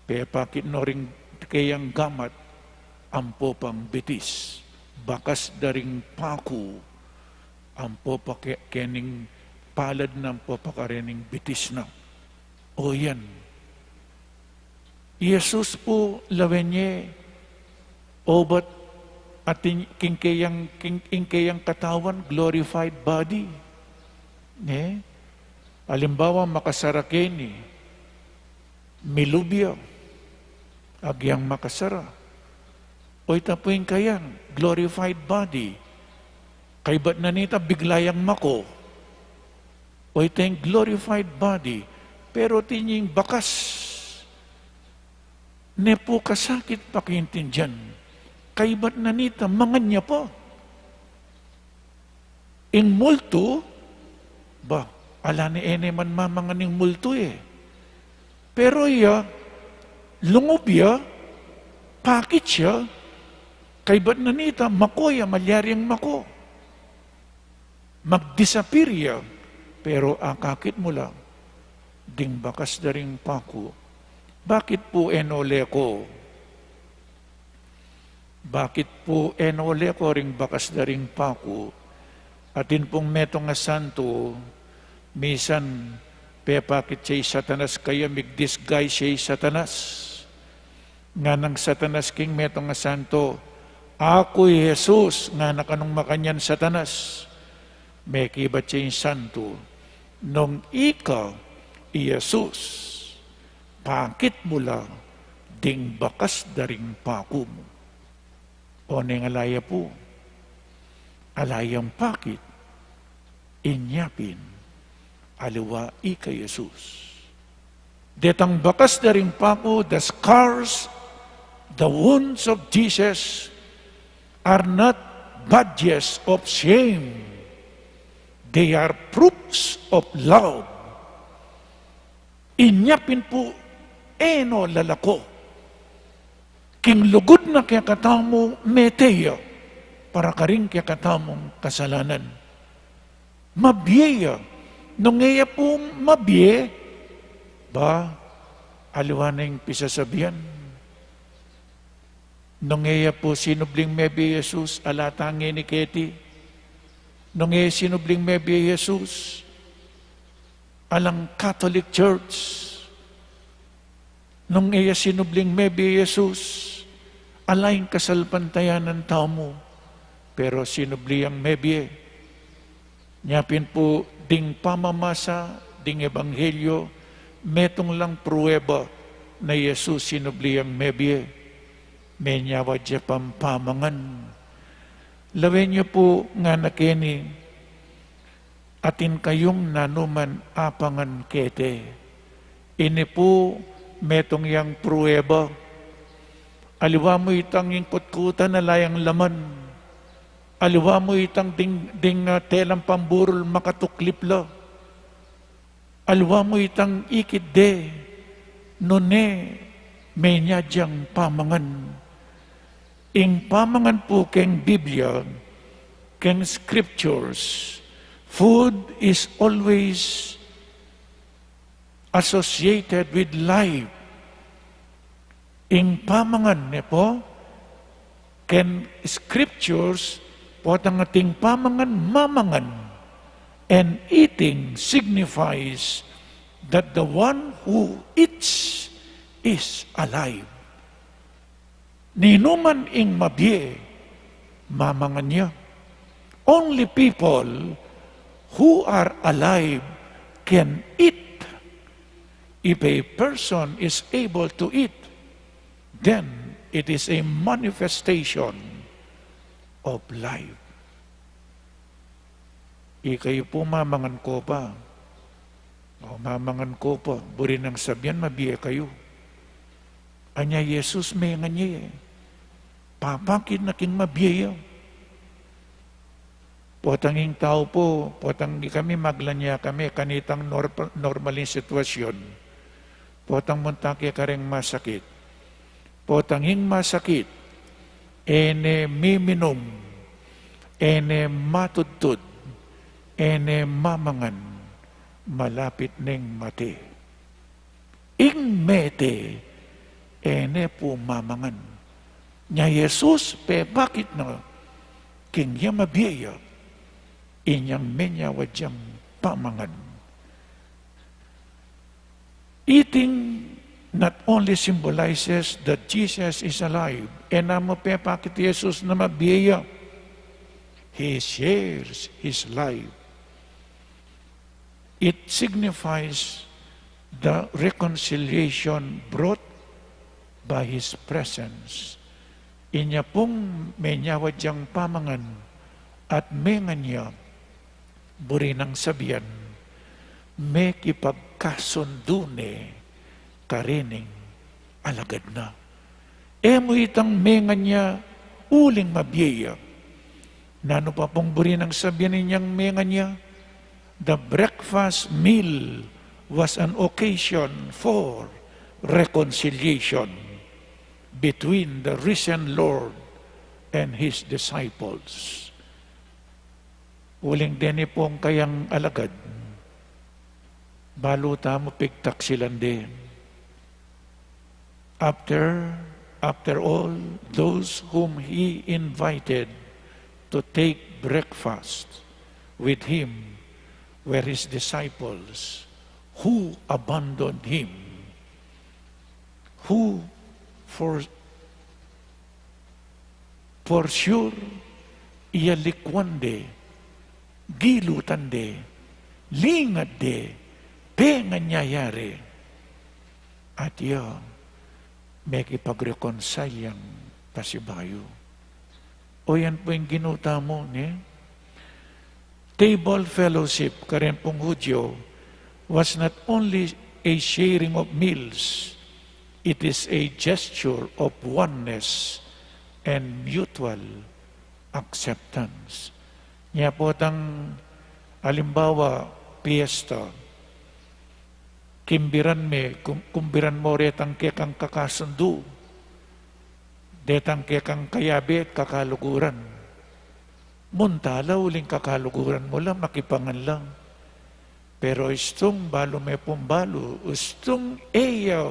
Pepakit no ring keyang gamat, ampo pang bitis. Bakas da ring paku, ampo pa ke-, kening palad na, ampo pa karening bitis na. O yan. I Jesus pu, lawen ye, obat atin king keyang, king, ing keyang katawan, glorified body. Ne? Alimbawa, makasara keni, milub ya, agyang makasara. O ita pu ing kayang glorified body. Kaybat na nita, bigla yang mako. O ita ing glorified body. Pero atin ing bakas, ne pu kasakit pakiintindian. Kaybat na nita, mangan ya pa. Ing multu, ba, ala ne, e ne man mamangan ing multu e. Pero iya, lungub ya, pakit ya, kaybat na nita, mako ya, malyari yang mako. Mag-disappear ya, pero akakit mu la ding bakas da ring paku. Bakit pu e no leko? Bakit pu e no leko ring bakas da ring paku? Atin pung metung a santu, misan pepakit ya i Satanas kaya, mig-disguise ya i Satanas. Nganang Satanas king metung a santu, "Aku i Jesus," ngana kanung makanyan Satanas. Mekibat ya ing santu, "Nung ika i Jesus, pakit mu la ding bakas da ring paku mu." O neng ala ya pu, ala yang pakit, inya pin, aliwa ika Jesus. Detang bakas da ring paku, the scars, the wounds of Jesus are not badges of shame. They are proofs of love. Inya pin pu, e no lalako. King lugud na kekatamu, mete ya para karing kekatamung kasalanan. Mabie ya. Nung e ya pu mabie, ba, aliwa na ing pisasabian. Nung e ya pu sinubling mebie Jesus, ala tang ini keti. Nung e sinubling mebie Jesus, alang Catholic Church. Nung e ya sinubling mebie Jesus, ala ing kasalpantayanan tamu. Pero sinubli yang mebie. Nya pin pu ding pamamasa ding ebanghelyo, metung lang prueba na i Jesus sinubli yang mebie. Menyawa ya pang pamangan. Lawen yu pu ngana keni, atin kayung nanuman apangan kete. Ini pu metung yang prueba. Aliwa mu itang ing kutkutan ala yang laman. Aliwa mu itang ding, ding, ah, telang pamburul makatuklip la. Aliwa mu itang ikit de, nune menya yang pamangan. Ing pamangan pu keng Biblia, keng scriptures, food is always associated with life. Ing pamangan ne pu, keng scriptures, potang ating pamangan, mamangan. And eating signifies that the one who eats is alive. Ninuman ing mabie, mamangan ya. Only people who are alive can eat. If a person is able to eat, then it is a manifestation of life. Ikayu pu mamangan ko pa. O, mamangan ko pa. Buri nang sabian, mabie kayu. Anya Jesus, mengan ya e. Papakit na king mabie ya. Potang ing tau pu, potang ikami, maglan ya kami kanitang nor-, normal ing sitwasyun. Potang munta ke kareng masakit. Potang ing masakit, e ne miminum, e ne matudtud, e ne mamangan, malapit neng mate. Ing mete, e ne pu mamangan. Nya Jesus, pepakit na king ya mabie ya, inyang menyawa yang pamangan. Eating not only symbolizes that Jesus is alive, e na mu pepakit i Jesus na mabie ya. He shares his life. It signifies the reconciliation brought by his presence. Inya pung menyawa yang pamangan at mengan ya, buri nang sabian, mekipagkasundu ne karining alagad na. E mu itang mengan ya uling mabie ya. Nanu pa pung buri nang sabian inyang mengan ya? The breakfast meal was an occasion for reconciliation between the risen Lord and his disciples. Uling deni pung kayang alagad, balu tamu pigtaksilan de. After, after all, those whom he invited to take breakfast with him were his disciples who abandoned him, who for For sure, iyalikwan de, gilutan de, lingad de, pengan ya yari. At iya, mekipag-reconcile yang pasibayu. O yan pu ing Ginu tamu, ne? Table fellowship, karin pung Hudyo, was not only a sharing of meals, it is a gesture of oneness and mutual acceptance. Nya pu tang alimbawa, piyesta, kimbiran me, kum-, kumbiran mo retang kekang kakasundu, detang kekang kayabe at kakaluguran. Munta la uling kakaluguran mu la, makipangan la. Pero istung balu me pung balu, istung e ya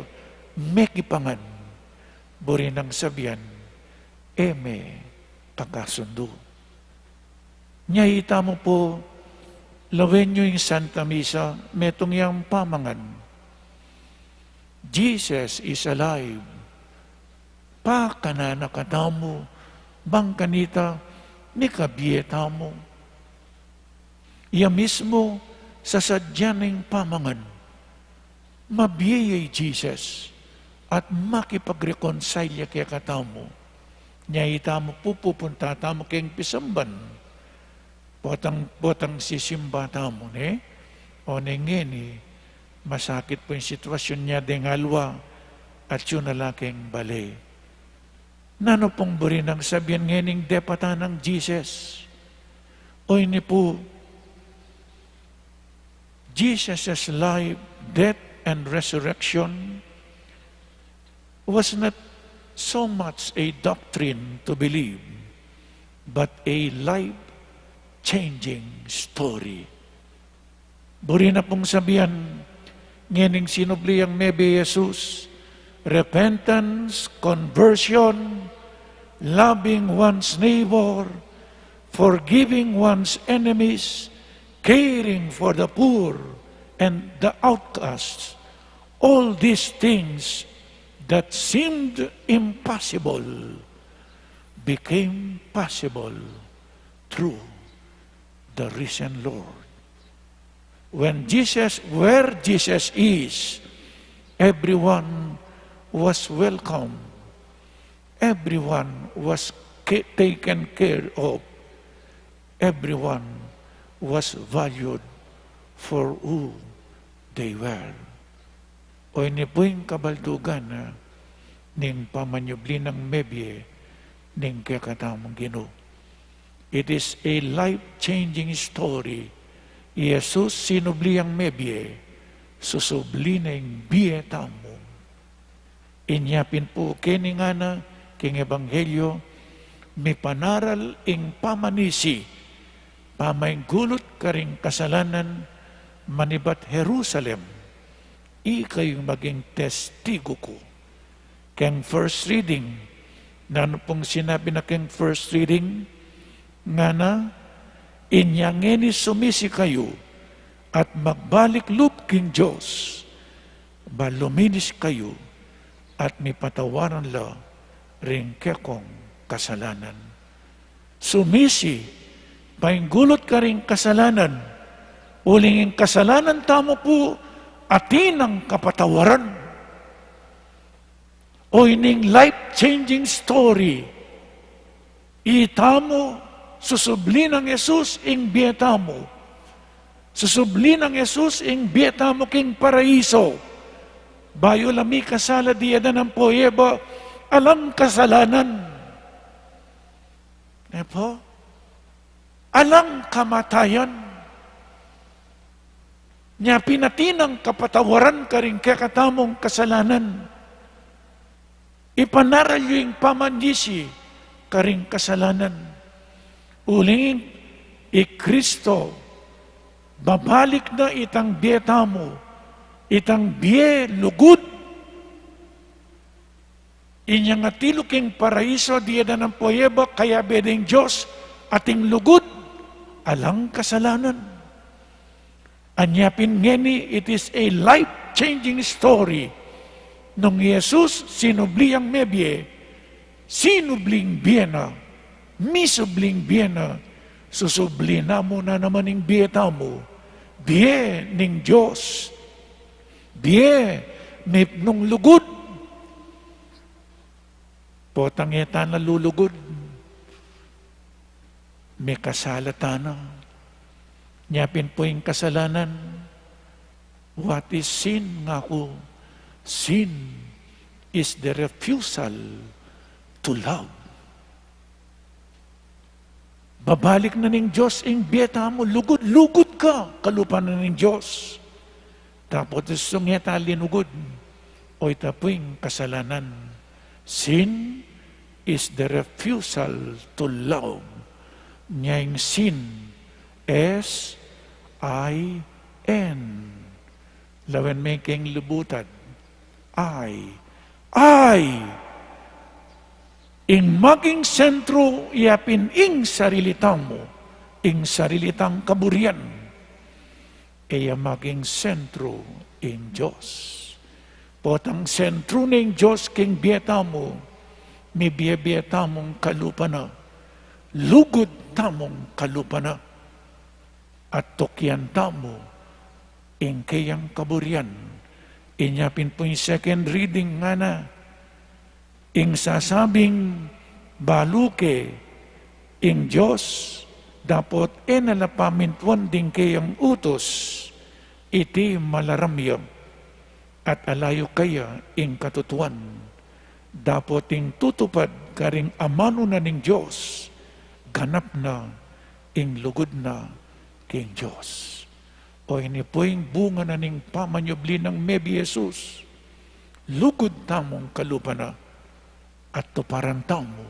mekipangan, buri nang sabian, e me kakasundu. Nya itamu pu, lawen yu ing Santa Misa, metung yang pamangan. Jesus is alive. Pakanana katamu, bang kanita, mikabie tamu. Iya mismu, sasadya ning pamangan. Mabie ya i Jesus at makipag-reconcile ya kekatamu. Nya itamu pu, pupunta tamu keng pisamban. Potang, potang sisimba tamu, ne? O ne ngeni, masakit pu ing sitwasyun nya deng alwa, atyu na la keng bale. Nanu pung buri nang sabian ngening depatan nang Jesus? O ini pu, Jesus' life, death, and resurrection was not so much a doctrine to believe, but a life-changing story. Buri na pung sabian, ngening sinubli yang mebie Jesus, repentance, conversion, loving one's neighbor, forgiving one's enemies, caring for the poor and the outcasts, all these things that seemed impossible became possible through the risen Lord. When Jesus, where Jesus is, everyone was welcome. Everyone was ca-, taken care of. Everyone was valued for who they were. O ini pu ing kabaldugan na ning pamanyubli nang mebie ning kekatamung Ginu. It is a life-changing story. I Jesus sinubli yang mebie, susubli na ing bie tamu. Inya pin pu keni ngana king Ebanghelyo, mipanaral ing pamanisi, pamainggulut karing kasalanan, manibat Jerusalem, ikayu maging testigu ku. Keng first reading, nanu pung sinabi na keng first reading? Ngana, inya ngeni sumisi kayu at magbalik lub king Dios, ba luminis kayu at mipatawaran la ring kekong kasalanan. Sumisi, painggulut karing kasalanan, uling ing kasalanan tamu pu atin nang kapatawaran. O ining life-changing story. Itamu, susubli nang Jesus ing bie tamu. Susubli nang Jesus ing bie tamu king paraiso. Bayu la mikasala, diadan ampo Eva, alang kasalanan. Ne pu? Alang kamatayan. Nya pin atin nang kapatawaran karing kekatamung kasalanan. Ipanaral yu ing pamanisi karing kasalanan. Uling i Kristo, babalik na itang bie tamu, itang bie lugud. Inyang atilu king paraiso, diadan ampo Eva, kayabe deng Dios, ating lugud, alang kasalanan. Anya pin ngeni, it is a life-changing story. Nung i Jesus, sinubli yang mebie, sinubling bie na, misubling bie na, susubli na mu na naman ing bie tamu, bie ning Dios, bie mipnung lugud. Potang e ta na lulugud. Mikasala tana. Nya pin pu ing kasalanan. What is sin? Nga ku, sin is the refusal to love. Babalik na ning Dios ing bie tamu, lugud-lugud ka kalupa na ning Dios. Tapos sung ya ta linugud, o ita pu ing kasalanan. Sin is the refusal to love. Nya ing sin, S I N. Lawen me king lubutad. I. I. Ing maging sentro, ya pin ing sarili tamu, ing sarili tang kaburian. E ya maging sentro ing Dios. Potang sentro na ing Dios king bie tamu, mibie-bie tamung kalupa na, lugud tamung kalupa na, at tukian tamu ing keyang kaburian. Inya pin pu ing second reading ngana, ing sasabing balu ke ing Dios, dapot e na la pamintuan ding keyang utus, iti malaram ya, at alayu kaya ing katutuan, dapot ing tutupad karing amanu na ning Dios, ganap na ing lugud na king Dios. O ini pu ing bunga na ning pamanyubli nang mebie Jesus. Lugud tamung kalupa na at tuparan tamu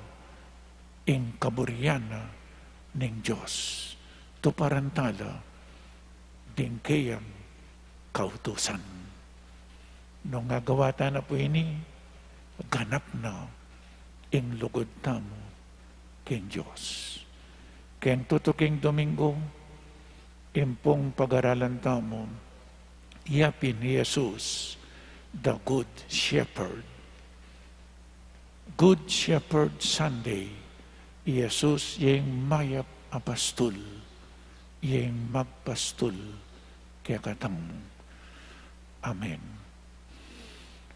ing kaburian na ning Dios. Tuparan tala ding keyang kautusan. Nung agawa ta na pu ini, ganap na ing lugud tamu king Dios. Keng tutuking Domingo, ing pung pagaralan tamu, ya pin i Jesus, the Good Shepherd. Good Shepherd Sunday, i Jesus ya ing mayap a pastul, ya ing magpastul kekatamu. Amen.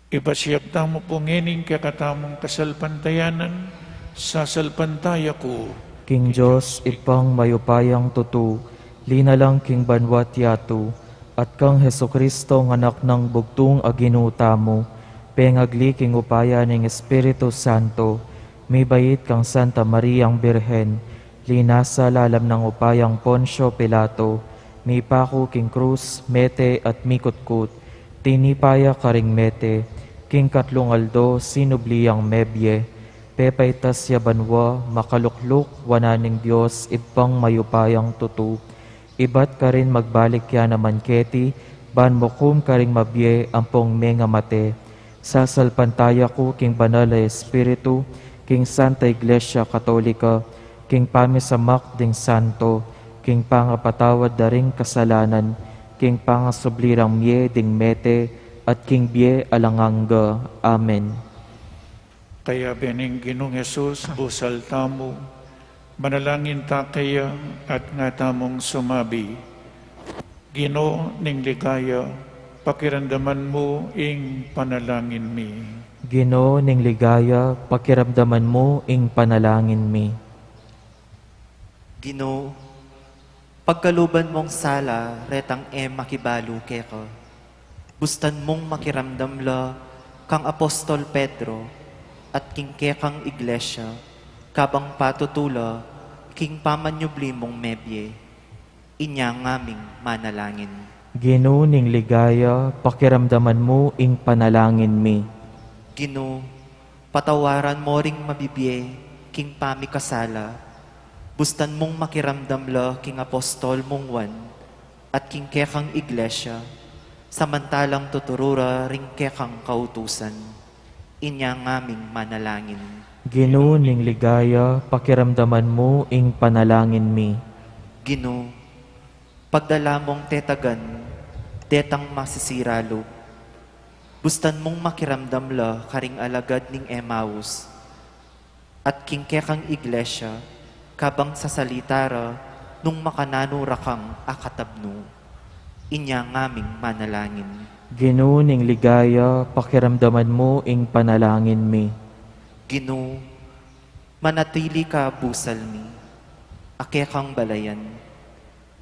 Ipasiag tamu pu ngening kekatamung kasalpantayanan, sasalpantaya ku king Dios Ibpang mayupayang tutu, linalang king banwa't yatu, at kang Jesucristo, ing Anak nang bugtung a Ginu tamu, pengagli king upaya ning Espiritu Santo, mibait kang Santa Mariang Birhen, linasa lalam nang upayang Poncio Pilato, mipaku king krus, mete at mikutkut, tinipa ya karing mete, king katlung aldo sinubli yang mebie, pepaitas ya banwa, makalukluk wanan ning Dios Ibpang mayupayang tutu, ibat karin magbalik ya naman keti, ban mukum karing mabie ampong mengamate. Sasalpantaya ku king Banal a Espiritu, king Santa Iglesia Katolika, king pamisamak ding santo, king pangapatawad da ring kasalanan, king pangasubli rang mie ding mete, at king bie alang angga. Amen. Kayabe ning Ginung Jesus, busal tamu, manalangin ta kaya at nga tamung sumabi, Ginu ning ligaya, pakiramdaman mu ing panalangin mi. Ginu ning ligaya, pakiramdaman mu ing panalangin mi. Ginu, pagkaluban mung sala retang e makibalu keka. Bustan mung makiramdam la kang Apostol Pedro at king kekang Iglesia, kabang patutu la king pamanyubli mung mebie. Inya ngaming manalangin. Ginu ning ligaya, pakiramdaman mu ing panalangin mi. Ginu, patawaran mo ring mabibie king pamikasala, bustan mung makiramdam la king Apostol mung Juan, at king kekang Iglesia, samantalang tuturu ra ring kekang kautusan. Inya ngaming manalangin. Ginu ning ligaya, pakiramdaman mu ing panalangin mi. Ginu, pagdala mung tetagan detang masisira lub, bustan mung makiramdam la karing alagad ning Emmaus, at king kekang Iglesia, kabang sasalita ra nung makananu ra kang akatabnu. Inya ngaming manalangin. Ginu ning ligaya, pakiramdaman mu ing panalangin mi. Ginu, manatili ka busal mi. a kekang balayan.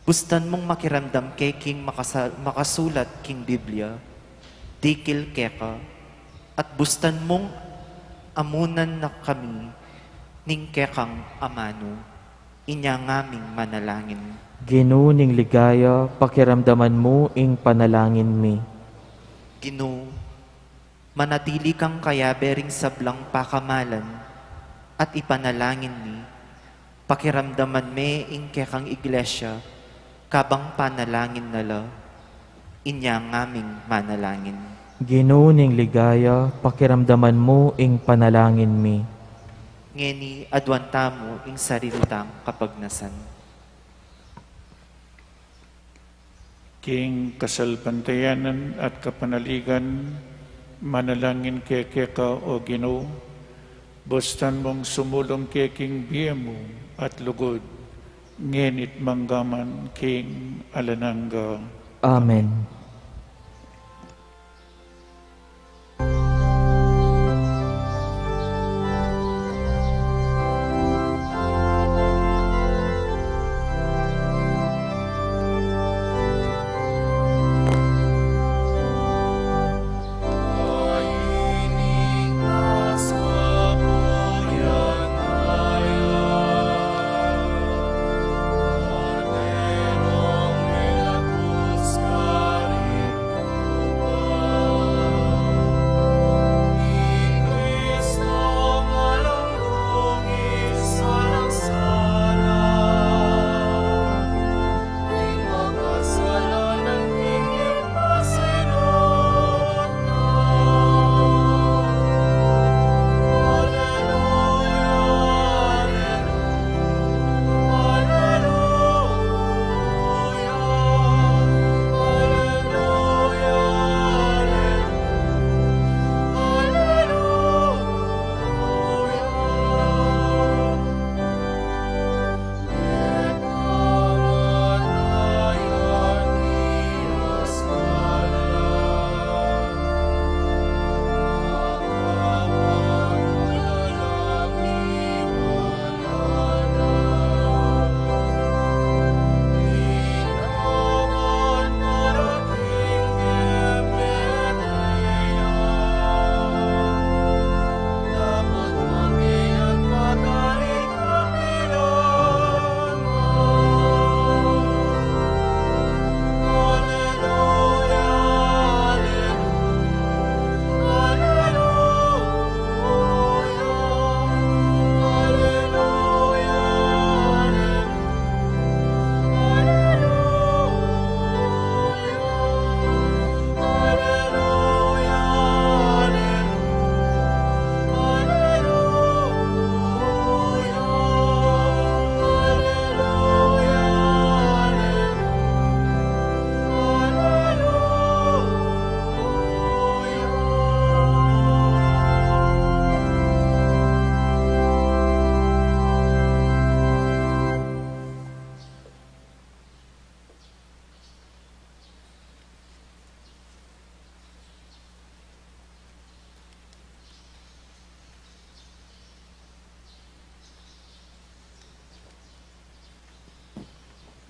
Bustan mung makiramdam ke king makasa-, makasulat king Biblia, dikil keka, at bustan mung amunan na kami ning kekang amanu. Inya ngaming manalangin. Ginu ning ligaya, pakiramdaman mu ing panalangin mi. Ginu, manatili kang kayabe ring sablang pakamalan at ipanalangin mi, pakiramdaman me ing kekang iglesia, kabang panalangin na la, inya ngaming manalangin. Ginu ning ligaya, pakiramdaman mu ing panalangin mi. Ngeni aduan tamu ing sarili tang kapagnasan. King kasalpantayanan at kapanaligan, manalangin ke keka, O Ginu, bustan mung sumulung ke king bie mu at lugud, ngeni't manggaman king alang angga. Amen.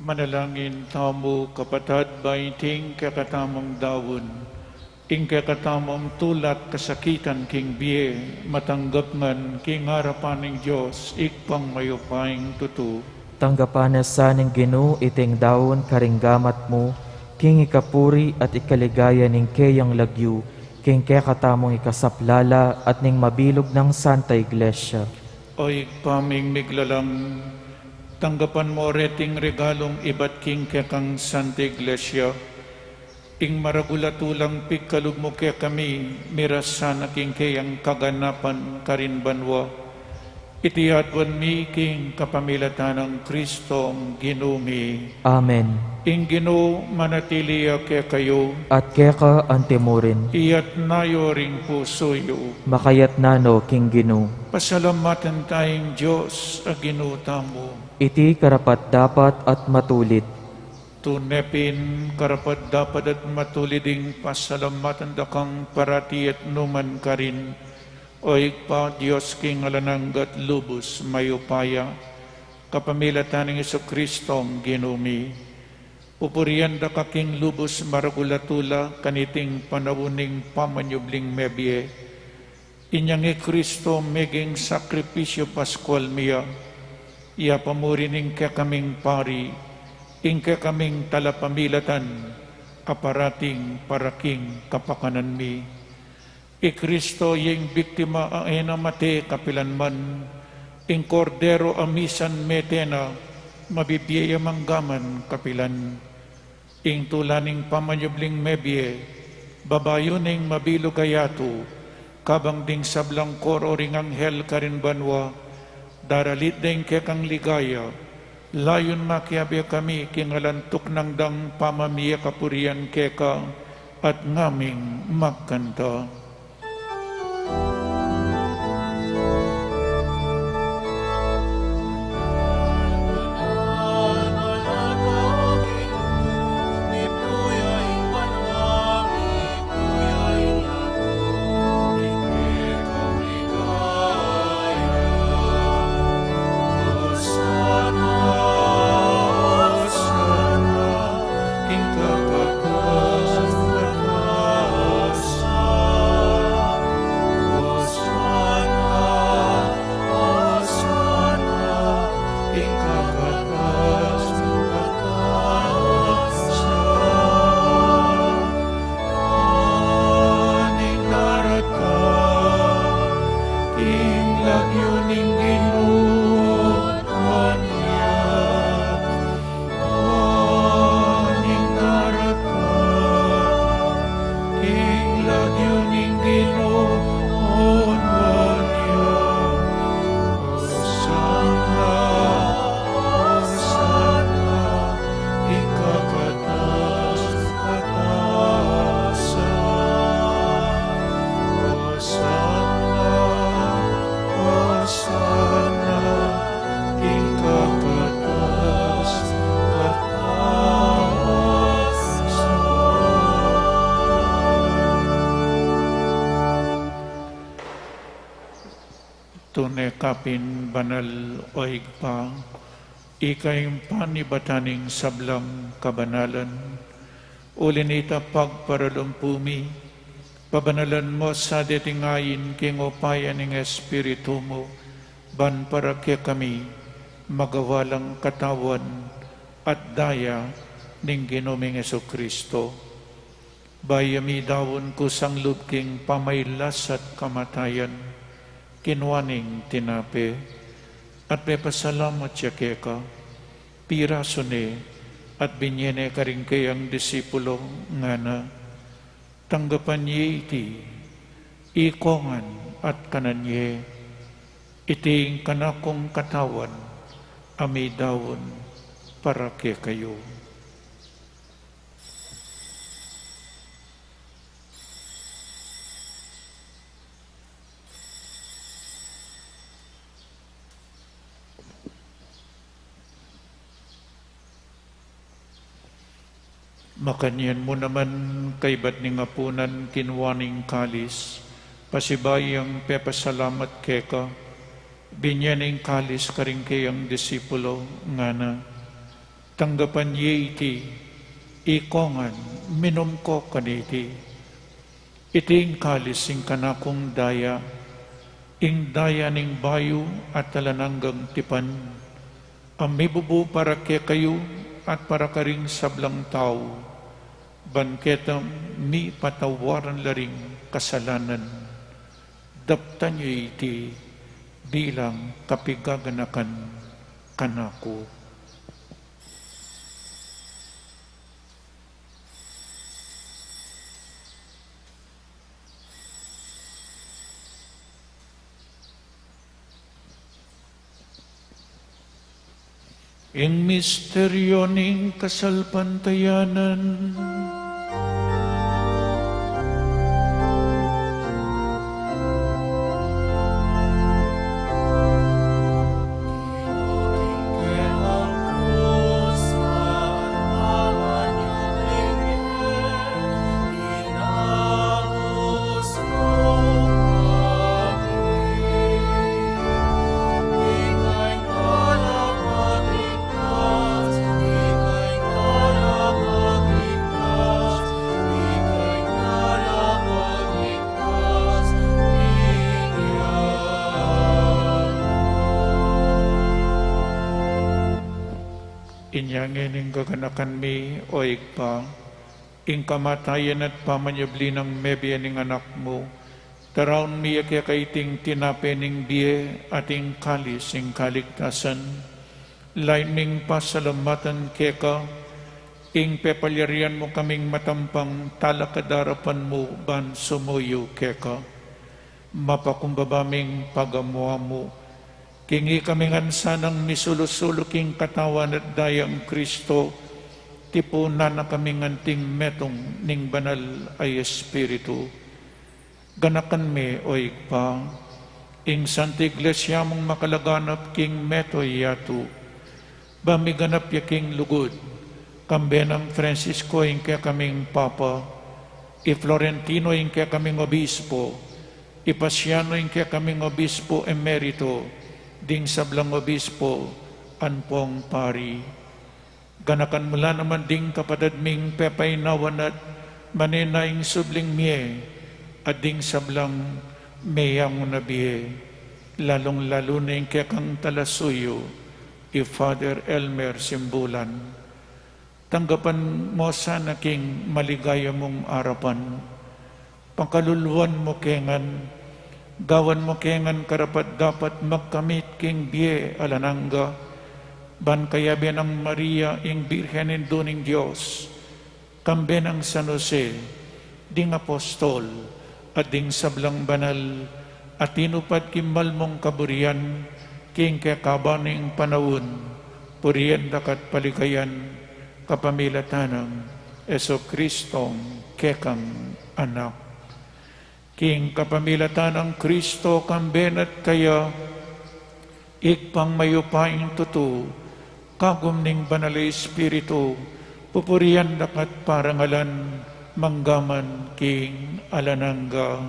Manalangin tamu, kapatad, ba iting kekatamung daun, ing kekatamung tulat kasakitan king bie, matanggap ngan king arapan ning Dios, Ibpang mayupayang tutu. Tanggapan na sa ning Ginu iting daun karing gamat mu, king ikapuri at ikaligaya ning keyang lagyu, king kekatamung ikasaplala at ning mabilug nang Santa Iglesia. O Ibpa ming miglalang, tanggapan mu reting regalung ibat king kekang Santa Iglesia, ing maragul a tulang pikalub mu kekami, miras sana king keyang kaganapan karin banua. Iti aduan mi king kapamilatan nang Kristong Ginu mi. Amen. Ing Ginu manatili ya kekayu. At keka antimurin. Iyatna yu ring pusu yu. Makayatna no king Ginu. Pasalamatan taya ing Dios a Ginu tamu. Iti karapat-dapat at matulid. Tune pin karapat-dapat at matulid ing pasalamatan da kang parati at nukarin man, O Ibpa, Dios king alang angga at lubus mayupaya. Kapamilatan nang Jesucristong Ginu mi, pupurian da ka king lubus maragul a tula kaniting panaun ning pamanyubling mebie. Inyang i Cristo meging sakripisyu Pascual mi ya, ya pamuri ning kekaming pari, ing kekaming talapamilatan, a parating para king kapakanan mi. I Cristo ya ing biktima a e na mate kapilan man, ing Kordero a misan mete na, mabibie ya manggaman kapilan. Ing tula ning pamanyubling mebie, babayu ning mabilug a yatu, kabang ding sablang koro ring anghel karin banua, daralit da ing kekang ligaya, layun makiabe kami king alang tuknang dang pamamie kapurian keka, at ngaming magkanta. Tune ka pin banal, o Ibpa, ika ing panibatan ning sablang kabanalan. Uli na nita, pagparalumpu mi, pabanalan mu sa deting ain king upaya ning Espiritu mu, ban para kekami magawa lang katawan at daya ning Ginu ming Jesucristo. Bayu ya midaun kusang lub king pamailas at kamatayan, kinua ne ing tinape, at pepasalamat ya keka, pirasu ne, at binye ne karing keyang disipulo, ngana: Tanggapan ye iti, ikongan at kanan ye, iti ing kanakung katawan, a midaun para kekayu. Makanyan mu naman, kaybat ning apunan, kinua ne ing kalis, pasibayu yang pepasalamat keka, binye ne ing kalis karing keyang disipulo, ngana: Tanggapan ye iti, ikongan, minum ko kaniti. Iti ing kalis ning kanakung daya, ing daya ning bayu at alang anggang tipan, a mibubu para kekayu at para karing sablang tau, ban ketang mipatawaran la ring kasalanan. Daptan ye iti bilang kapigaganakan kanaku. Ing misteryu ning kasalpantayanan. Inya ngeni, gaganakan mi, o Ibpa, ing kamatayan at pamanyubli nang mebie ning Anak mu, daraun mi ya keka iting tinape ning bie at ing kalis ning kaligtasan. Lain ming pasalamatan keka ing pepalyarian mu kaming matampang talakad king arapan mu ban sumuyu keka. Mapakumbaba ming pagamu-amu king ikami ngan sanang misulu-sulu king katawan at daya nang Kristo, tipunan na kami ngan anting metung ning Banal a Espiritu. Ganakan mi, o Ibpa, ing Santa Iglesia mung makalaganap king mabilug a yatu, ba miganap ya king lugud, kambe nang Francisco ing kekaming Papa, i Florentino ing kekaming Obispo, i Pasiano ing kekaming Obispo Emerito, ding sablang obispo ampong pari. Ganakan mu la naman ding kapatad ming pepainawan at manenaya ing subling mie, at ding sablang meyanguna bie, lalung-lalu na ing kekang talasuyu, i Father Elmer Simbulan. Tanggapan mu sana king maligaya mung arapan. Pakaluluan mu ke ngan, gawan mu ke ngan karapat-dapat magkamit king bie alang angga, ban kayabe nang Maria ing Birhen Indu ning Dios, kambe nang San Jose, ding apostol, at ding sablang banal a tinupad king mal mung kaburian, king kekaba ning panaun, purian daka at paligayan, kapamilatan nang Jesucristong kekang Anak. King kapamilatan nang Kristo, kambe na at kaya, Ibpang mayupayang tutu, kagum ning Banal a Espiritu, pupurian daka at parangalan, mangga man king alang angga.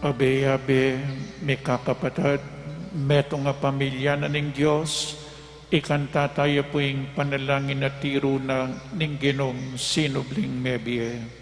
Abe-abe, mikakapatad, metung a pamilya na ning Dios, ikanta taya pu ing panalangin a tiru na ning Ginung sinubling mebie.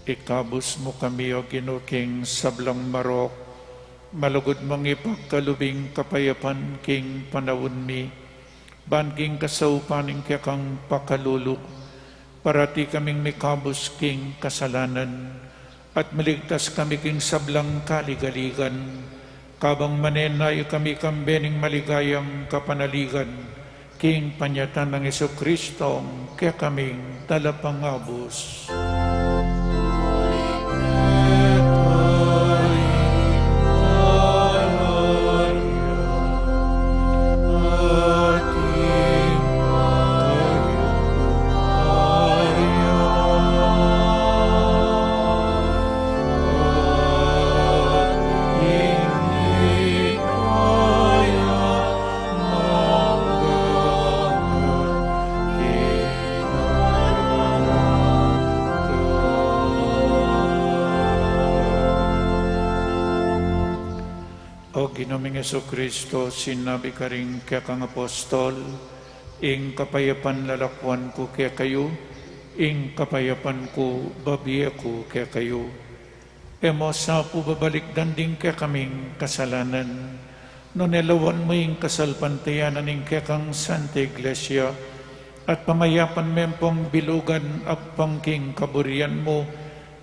Ikabus mu kami, O Ginu, king sablang marok, malugud mung ipagkalub ing kapayapan king panaun mi, ban king kasaupan ning kekang pakalulu, parati kaming mikabus king kasalanan, at maligtas kami king sablang kaligaligan, kabang manenaya kami kambe ning maligayang kapanaligan, king panyatang nang Jesucristo, kekaming talapangabus. O Ginu ming Jesucristo, sinabi karing kekang apostol, ing kapayapan lalakwan ku kekayu, ing kapayapan ku babie ku kekayu. E mu sa pu babalikdan ding kekaming kasalanan, nune lawan mu ing kasalpantayanan ning kekang Santa Iglesia, at pamayapan me pung bilugan agpang king kaburian mu,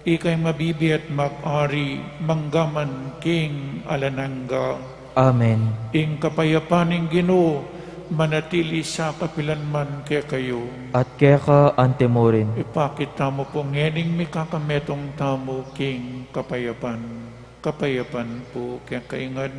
ika ing mabibie at mag-ari mangga man king alang angga. Amen. Ing kapayapan ning Ginu manatili sa kapilan man kekayu. At keka antimurin. Ipakit tamu pu ngening mikakametung tamu king kapayapan. Kapayapan pu kekayu ngan.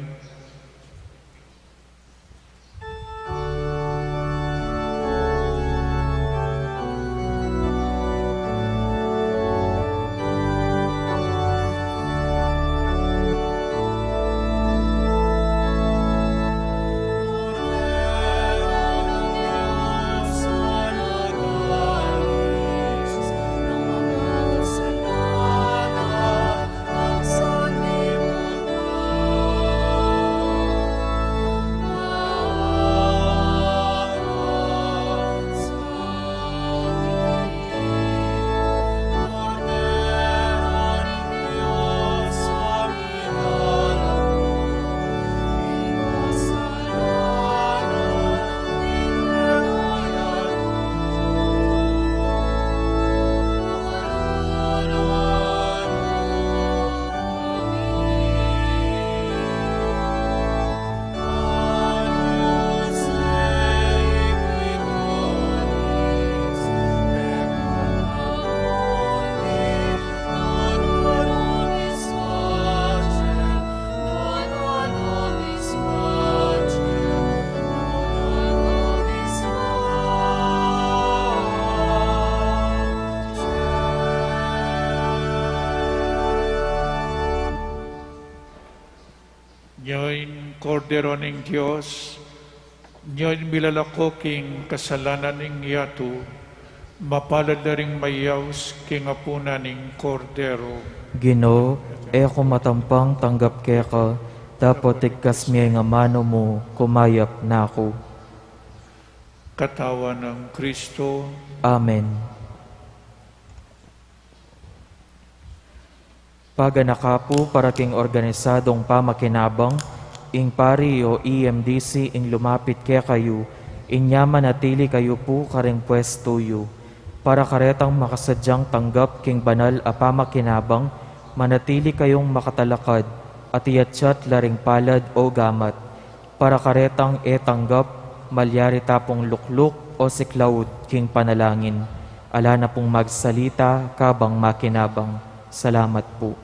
Nya ing Kordero ning Dios, nya ing milalako king kasalanan ning yatu, mapalad la ring mayaus king apunan ning Kordero. Ginu, e ku matampang tanggap keka, dapot igkas me ing amanu mu, kumayap na ku. Katawan nang Kristo. Amen. Paganaka pu para king organisadong pamakinabang, ing pari o E M D C ing lumapit kekayu, inya manatili kayu pu karing pwestu yu. Para karetang makasadyang tanggap king banal a pamakinabang, manatili kayung makatalakad, at iyatyat la ring palad o gamat. Para karetang e tanggap, malyari ta pung lukluk o siklaud king panalangin. Ala na pung magsalita kabang makinabang. Salamat pu.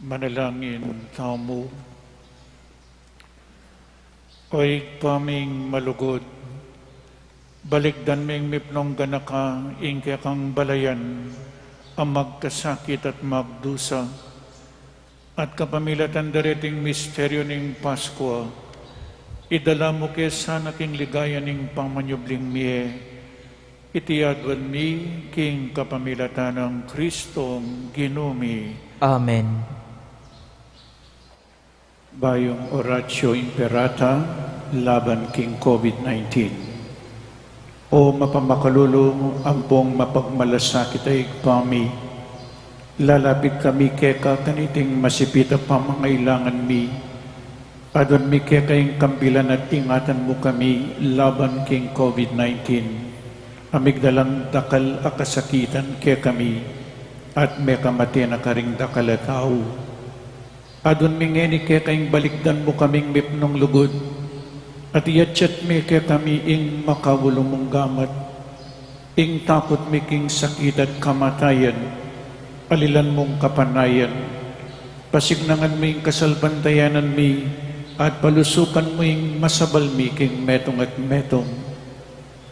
Manalangin tamu. O Ibpa ming malugud, balikdan ming mipnung ganaka ing kekang balayan a magkasakit at magdusa, at kapamilatan da reting misteryu ning Paskua, idala mu ke sana king ligaya ning pamanyubling mie. Iti aduan mi king kapamilatan nang Kristong Ginu mi. Amen. Bayung Oratio Imperata laban king COVID nineteen. O mapamakalulu, ampong mapagmalasakit a Ibpa mi, lalapit kami keka kaniting masipit a pamangailangan mi. Aduan mi keka ing kambilan at ingatan mu kami laban king COVID nineteen. A migdalang dakal a kasakitan kekami, at mekamate na karing dakal a tau. Aduan mi ngeni keka ing balikdan mu kaming mipnung lugud, at iyatyat mi kekami ing makaulu mung gamat. Ing takut mi king sakit at kamatayan, alilan mung kapanayan. Pasignangan mu ing kasalpantayanan mi, at palusukan mu ing masabal mi king metung at metung.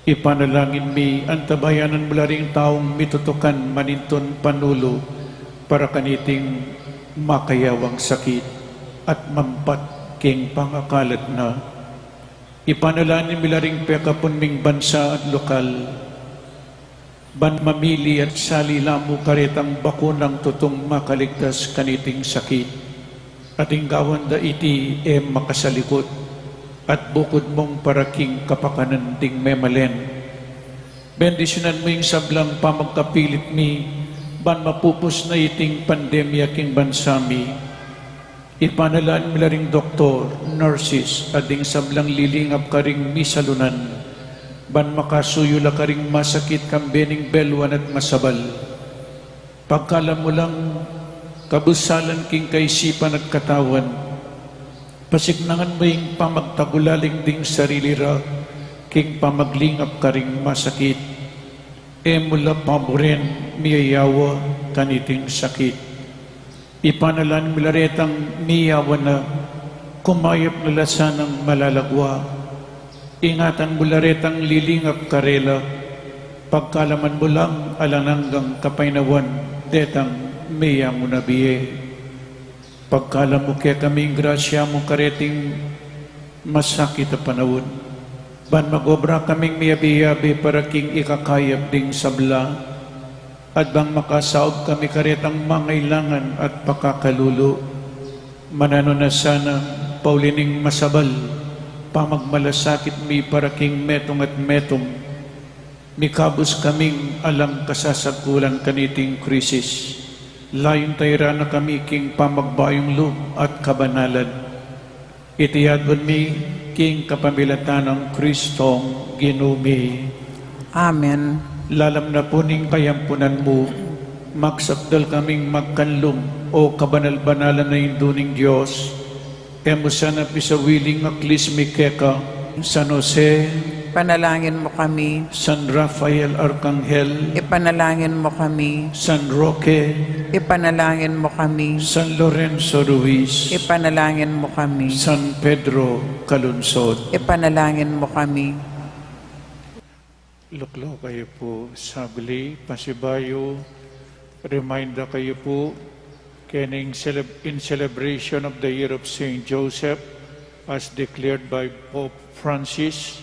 Ipanalangin mi, antabayanan mu la ring taung mitutukan manintun panulu para kaniting makayawang sakit at mampat king pangakalat na. Ipanalangin mi la ring pekapun ming bansa at lokal, ban mamili at sali la mu karetang bakunang tutung makaligtas kaniting sakit. At ing gawan da iti e makasalikut, at bukud mung para king kapakanan ding memalen. Bendisyunan mu ing sablang pamagkapilit mi, ban mapupus na iting pandemya king bansa mi. Ipanalangin mi la ring doktor, nurses, at ding sablang lilingap karing misalunan, ban makasuyu la karing masakit kambe ning beluan at masabal. Pagkalam mu lang kabusalan king kaisipan at katawan, pasignangan mu ing pamagtagulaling ding sarili ra king pamaglingap karing masakit. E mu la paburen miyayawa kaniting sakit. Ipanalangin mi la retang miyawa na, kumayap na la sanang malalagwa. Ingatan mu la retang lilingap karela, pagkalaman mu lang alang anggang kapaynawan detang miyamuna bie. Pagkalam mu kekami ing grasya mu kareting masakit a panaun, ban mag-obra kaming miyabe-yabe para king ikakayap ding sabla, at bang makasaub kami karetang mangailangan at pakakalulu. Mananu na sana, pauli ning masabal pamagmalasakit mi para king metung at metung, mikabus kaming alang kasasagkulan kaniting krisis. Layun tayra na kami king pamagbayung lub at kabanalan. Iti aduan mi king kapamilatan nang Kristong Ginu mi. Amen. Lalam na pu ning kayampunan mu, magsakdal kaming magkanlum, o kabanal-banalan a Indu ning Dios. E mu sana pisawili ing aklis mi keka. San Jose, ipanalangin mu kami. San Rafael Arkanghel, ipanalangin mu kami. San Roque, ipanalangin mu kami. San Lorenzo Ruiz, ipanalangin mu kami. San Pedro Calungsod, ipanalangin mu kami. Luklok kayu pu saglit, pasibayu, remind da kayu pu, keng celeb-, in celebration of the year of Saint Joseph, as declared by Pope Francis,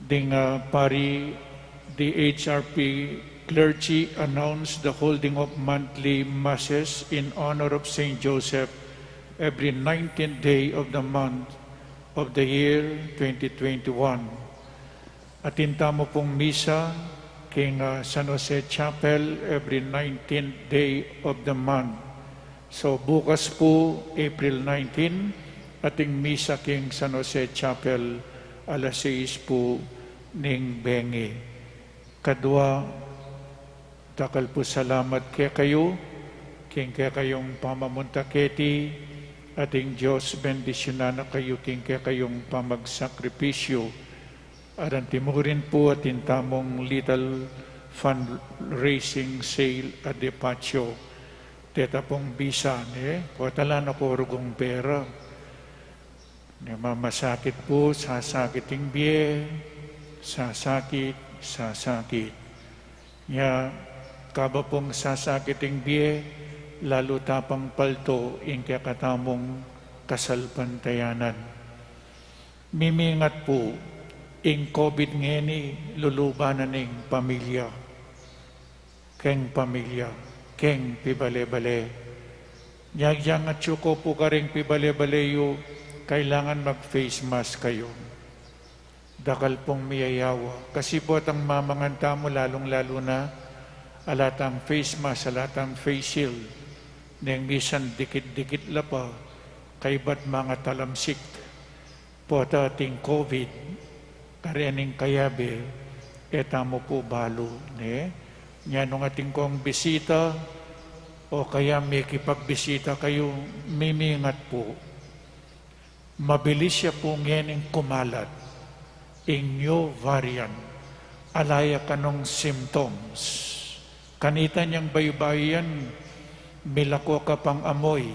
ding, ah, pari, the H R P clergy announced the holding of monthly masses in honor of Saint Joseph every nineteenth day of the month of the year twenty twenty-one. Atin tamu pung misa king, ah, San Jose Chapel every nineteenth day of the month. So, bukas pu, April nineteen, ating misa king San Jose Chapel, alas sais pu ning bengi. Kadua, dakal pu salamat kekayu, king kekayung pamamunta keti, ating Dios bendisyunan na kayu king kekayung pamagsakripisyu. At antimurin pu, atin tamung little fundraising sale at depatio. Deta pung bisa, ne, potang ala na ku rugung pera. Ne, mamasakit pu, sasakit ing bie, sasakit, sasakit. Nya, kaba pung sasakit ing bie, lalu ta pang palto ing kekatamung kasalpantayanan. Mimingat pu, ing COVID ngeni luluban na ning pamilya, keng pamilya, keng pibale-bale. Nya, ing atyu ku pu karing pibale-bale yu, kailangan mag-face mask kayu. Dakal pung miyayawa. Kasi potang mamangan tamu, lalung-lalu na, ala tang face mask, ala tang face shield. Neng misan dikit-dikit la pa, kaybat mangatalamsik. Pota ating COVID, karening kayabe, e tamu pu balu, ne? Nya nung atin kong bisita, o kaya mekipagbisita kayu, mimingat pu. Mabilis ya pu ngening kumalat ing new variant. Ala ya kanung symptoms. Kanita nyang bayu-bayu yan, milako ka pang amoy,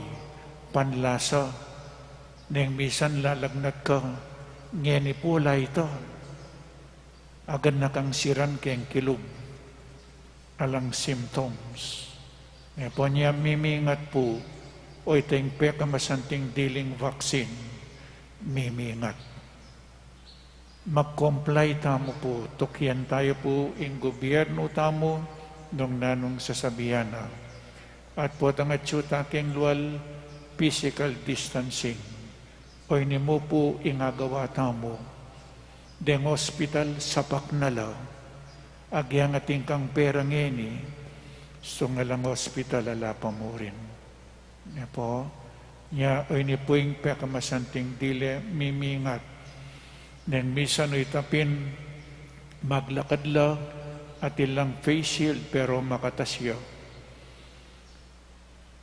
panlasa, neng misan lalagnat ka, ngeni pu ala ita. Agad na kang siran keng kilub. Alang symptoms. Ngepu nya mimingat pu, o iteng pekamasanting diling vaccine, mimingat. Mag-comply tamu pu, tukian tayu pu ing gobyernu tamu nung nanung sasabian na. At potang atyu ta keng lual, physical distancing. Oyni mu pu ing agawa tamu. Deng hospital, sapak na la. Agyang atin kang pera ngeni, sung alang hospital, ala pa mu rin. Ngepu, nya, oyni pu ing pekamasanting dile, mimingat. Neng misan o ita pin, maglakad la, atin lang face shield, pero makatas ya.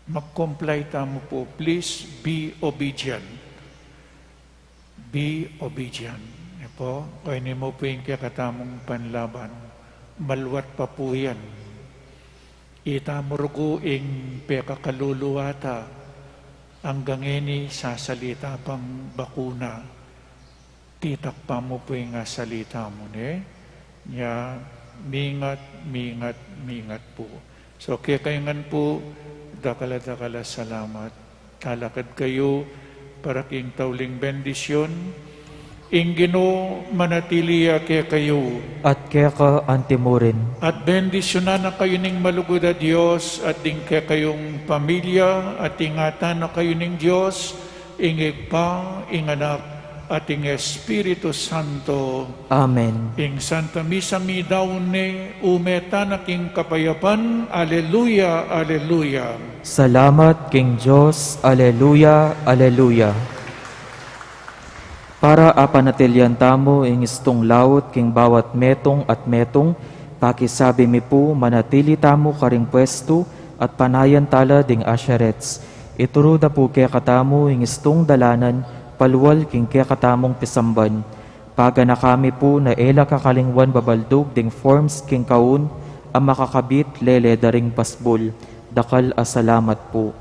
Mag-comply tamu pu, please be obedient. Be obedient. Ngepu, oyni mu pu ing kekatamung panlaban. Maluat pa pu yan. Ita mu rugu ing pekakalulu ta. Anggang ngeni sasalita pang bakuna. Titakpan mu pu ing asalita mu, ne? Nya, mingat, mingat, mingat pu. So, kekayu ngan pu, dakal a dakal a salamat. Talakad kayu para king tauling bendisyun. Ing Ginu manatili ya kekayu. At keka antimurin. At bendisyunan na kayu ning malugud a Dios, at ding kekayung pamilya, at ingatan na kayu ning Dios, ing Ibpa, ing Anak, at ing Espiritu Santo. Amen. Ing Santa Misa midaun ne, ume tana king kapayapan. Aleluya, aleluya. Salamat king Dios. Aleluya, aleluya. Para apanatilian tamu ing istung laut king bawat metung at metung, pakisabi mi pu, manatili tamu karing pwestu at panayan tala ding usherettes. Ituru da pu kekatamu ing istung dalanan palual king kekatamung pisamban. Paganaka mi pu na e la kakalingwan babaldug ding forms king kaun a makakabit lele da ring pasbul. Dakal a salamat pu.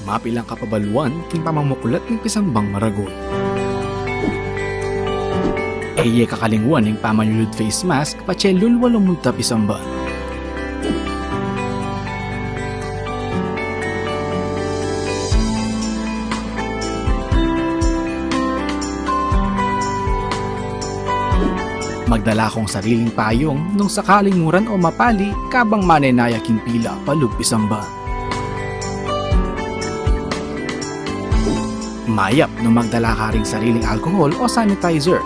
Mapilan kapabaluan king pamamuklat ning pisambang maragul. E ye kakalingwan ing pamanyulud face mask patse lulwa lumunta pisamban. Magdala kong sariling payung nung sakaling muran o mapali kabang manenaya king pila palub pisamban. Mayap nung magdala ka ring sariling alcohol o sanitizer.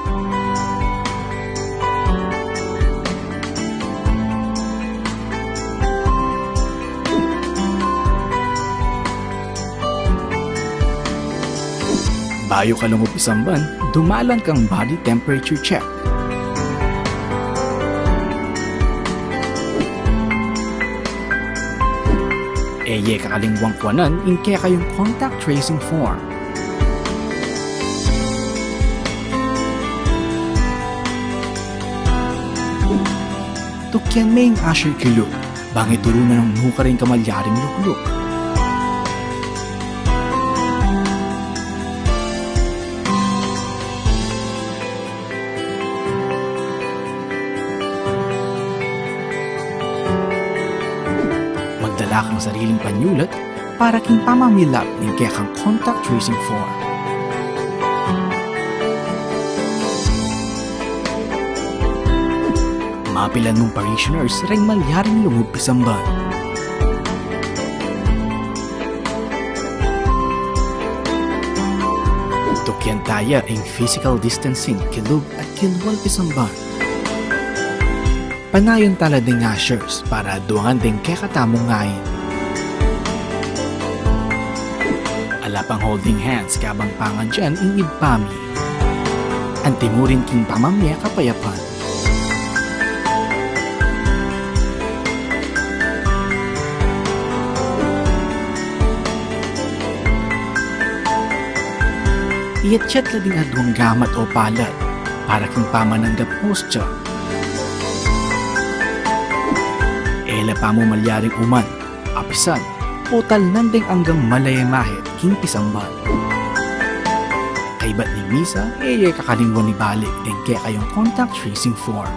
Bayu ka lungub pisamban, dumalan kang body temperature check. E ye kakalingwan kuanan ing kekayung contact tracing form. Tukyan me ing usher kilub, bang ituru na nung nukarin ka malyaring lukluk. Magdala kang sariling panyulat para king pamamilap ning kekang contact tracing form. Mapilan mung parishioners reng malyaring lungub pisamban. Tukyan taya ing physical distancing kilub at kilwal pisamban. Panayan tala ding ushers para duangan ding kekatamung ngain. Ala pang holding hands kabang pangadyan ing ibpa mi. Anti mu rin king pamamye kapayapan. Iyatyat la ding aduang gamat o palad para king pamananggap hostya. E la pa mu malyaring uman, apisan, o talnan ding anggang malaya mahit king pisamban. Kaybat ning misa, e ye kakalingwan ibalik ding kekayung contact tracing form.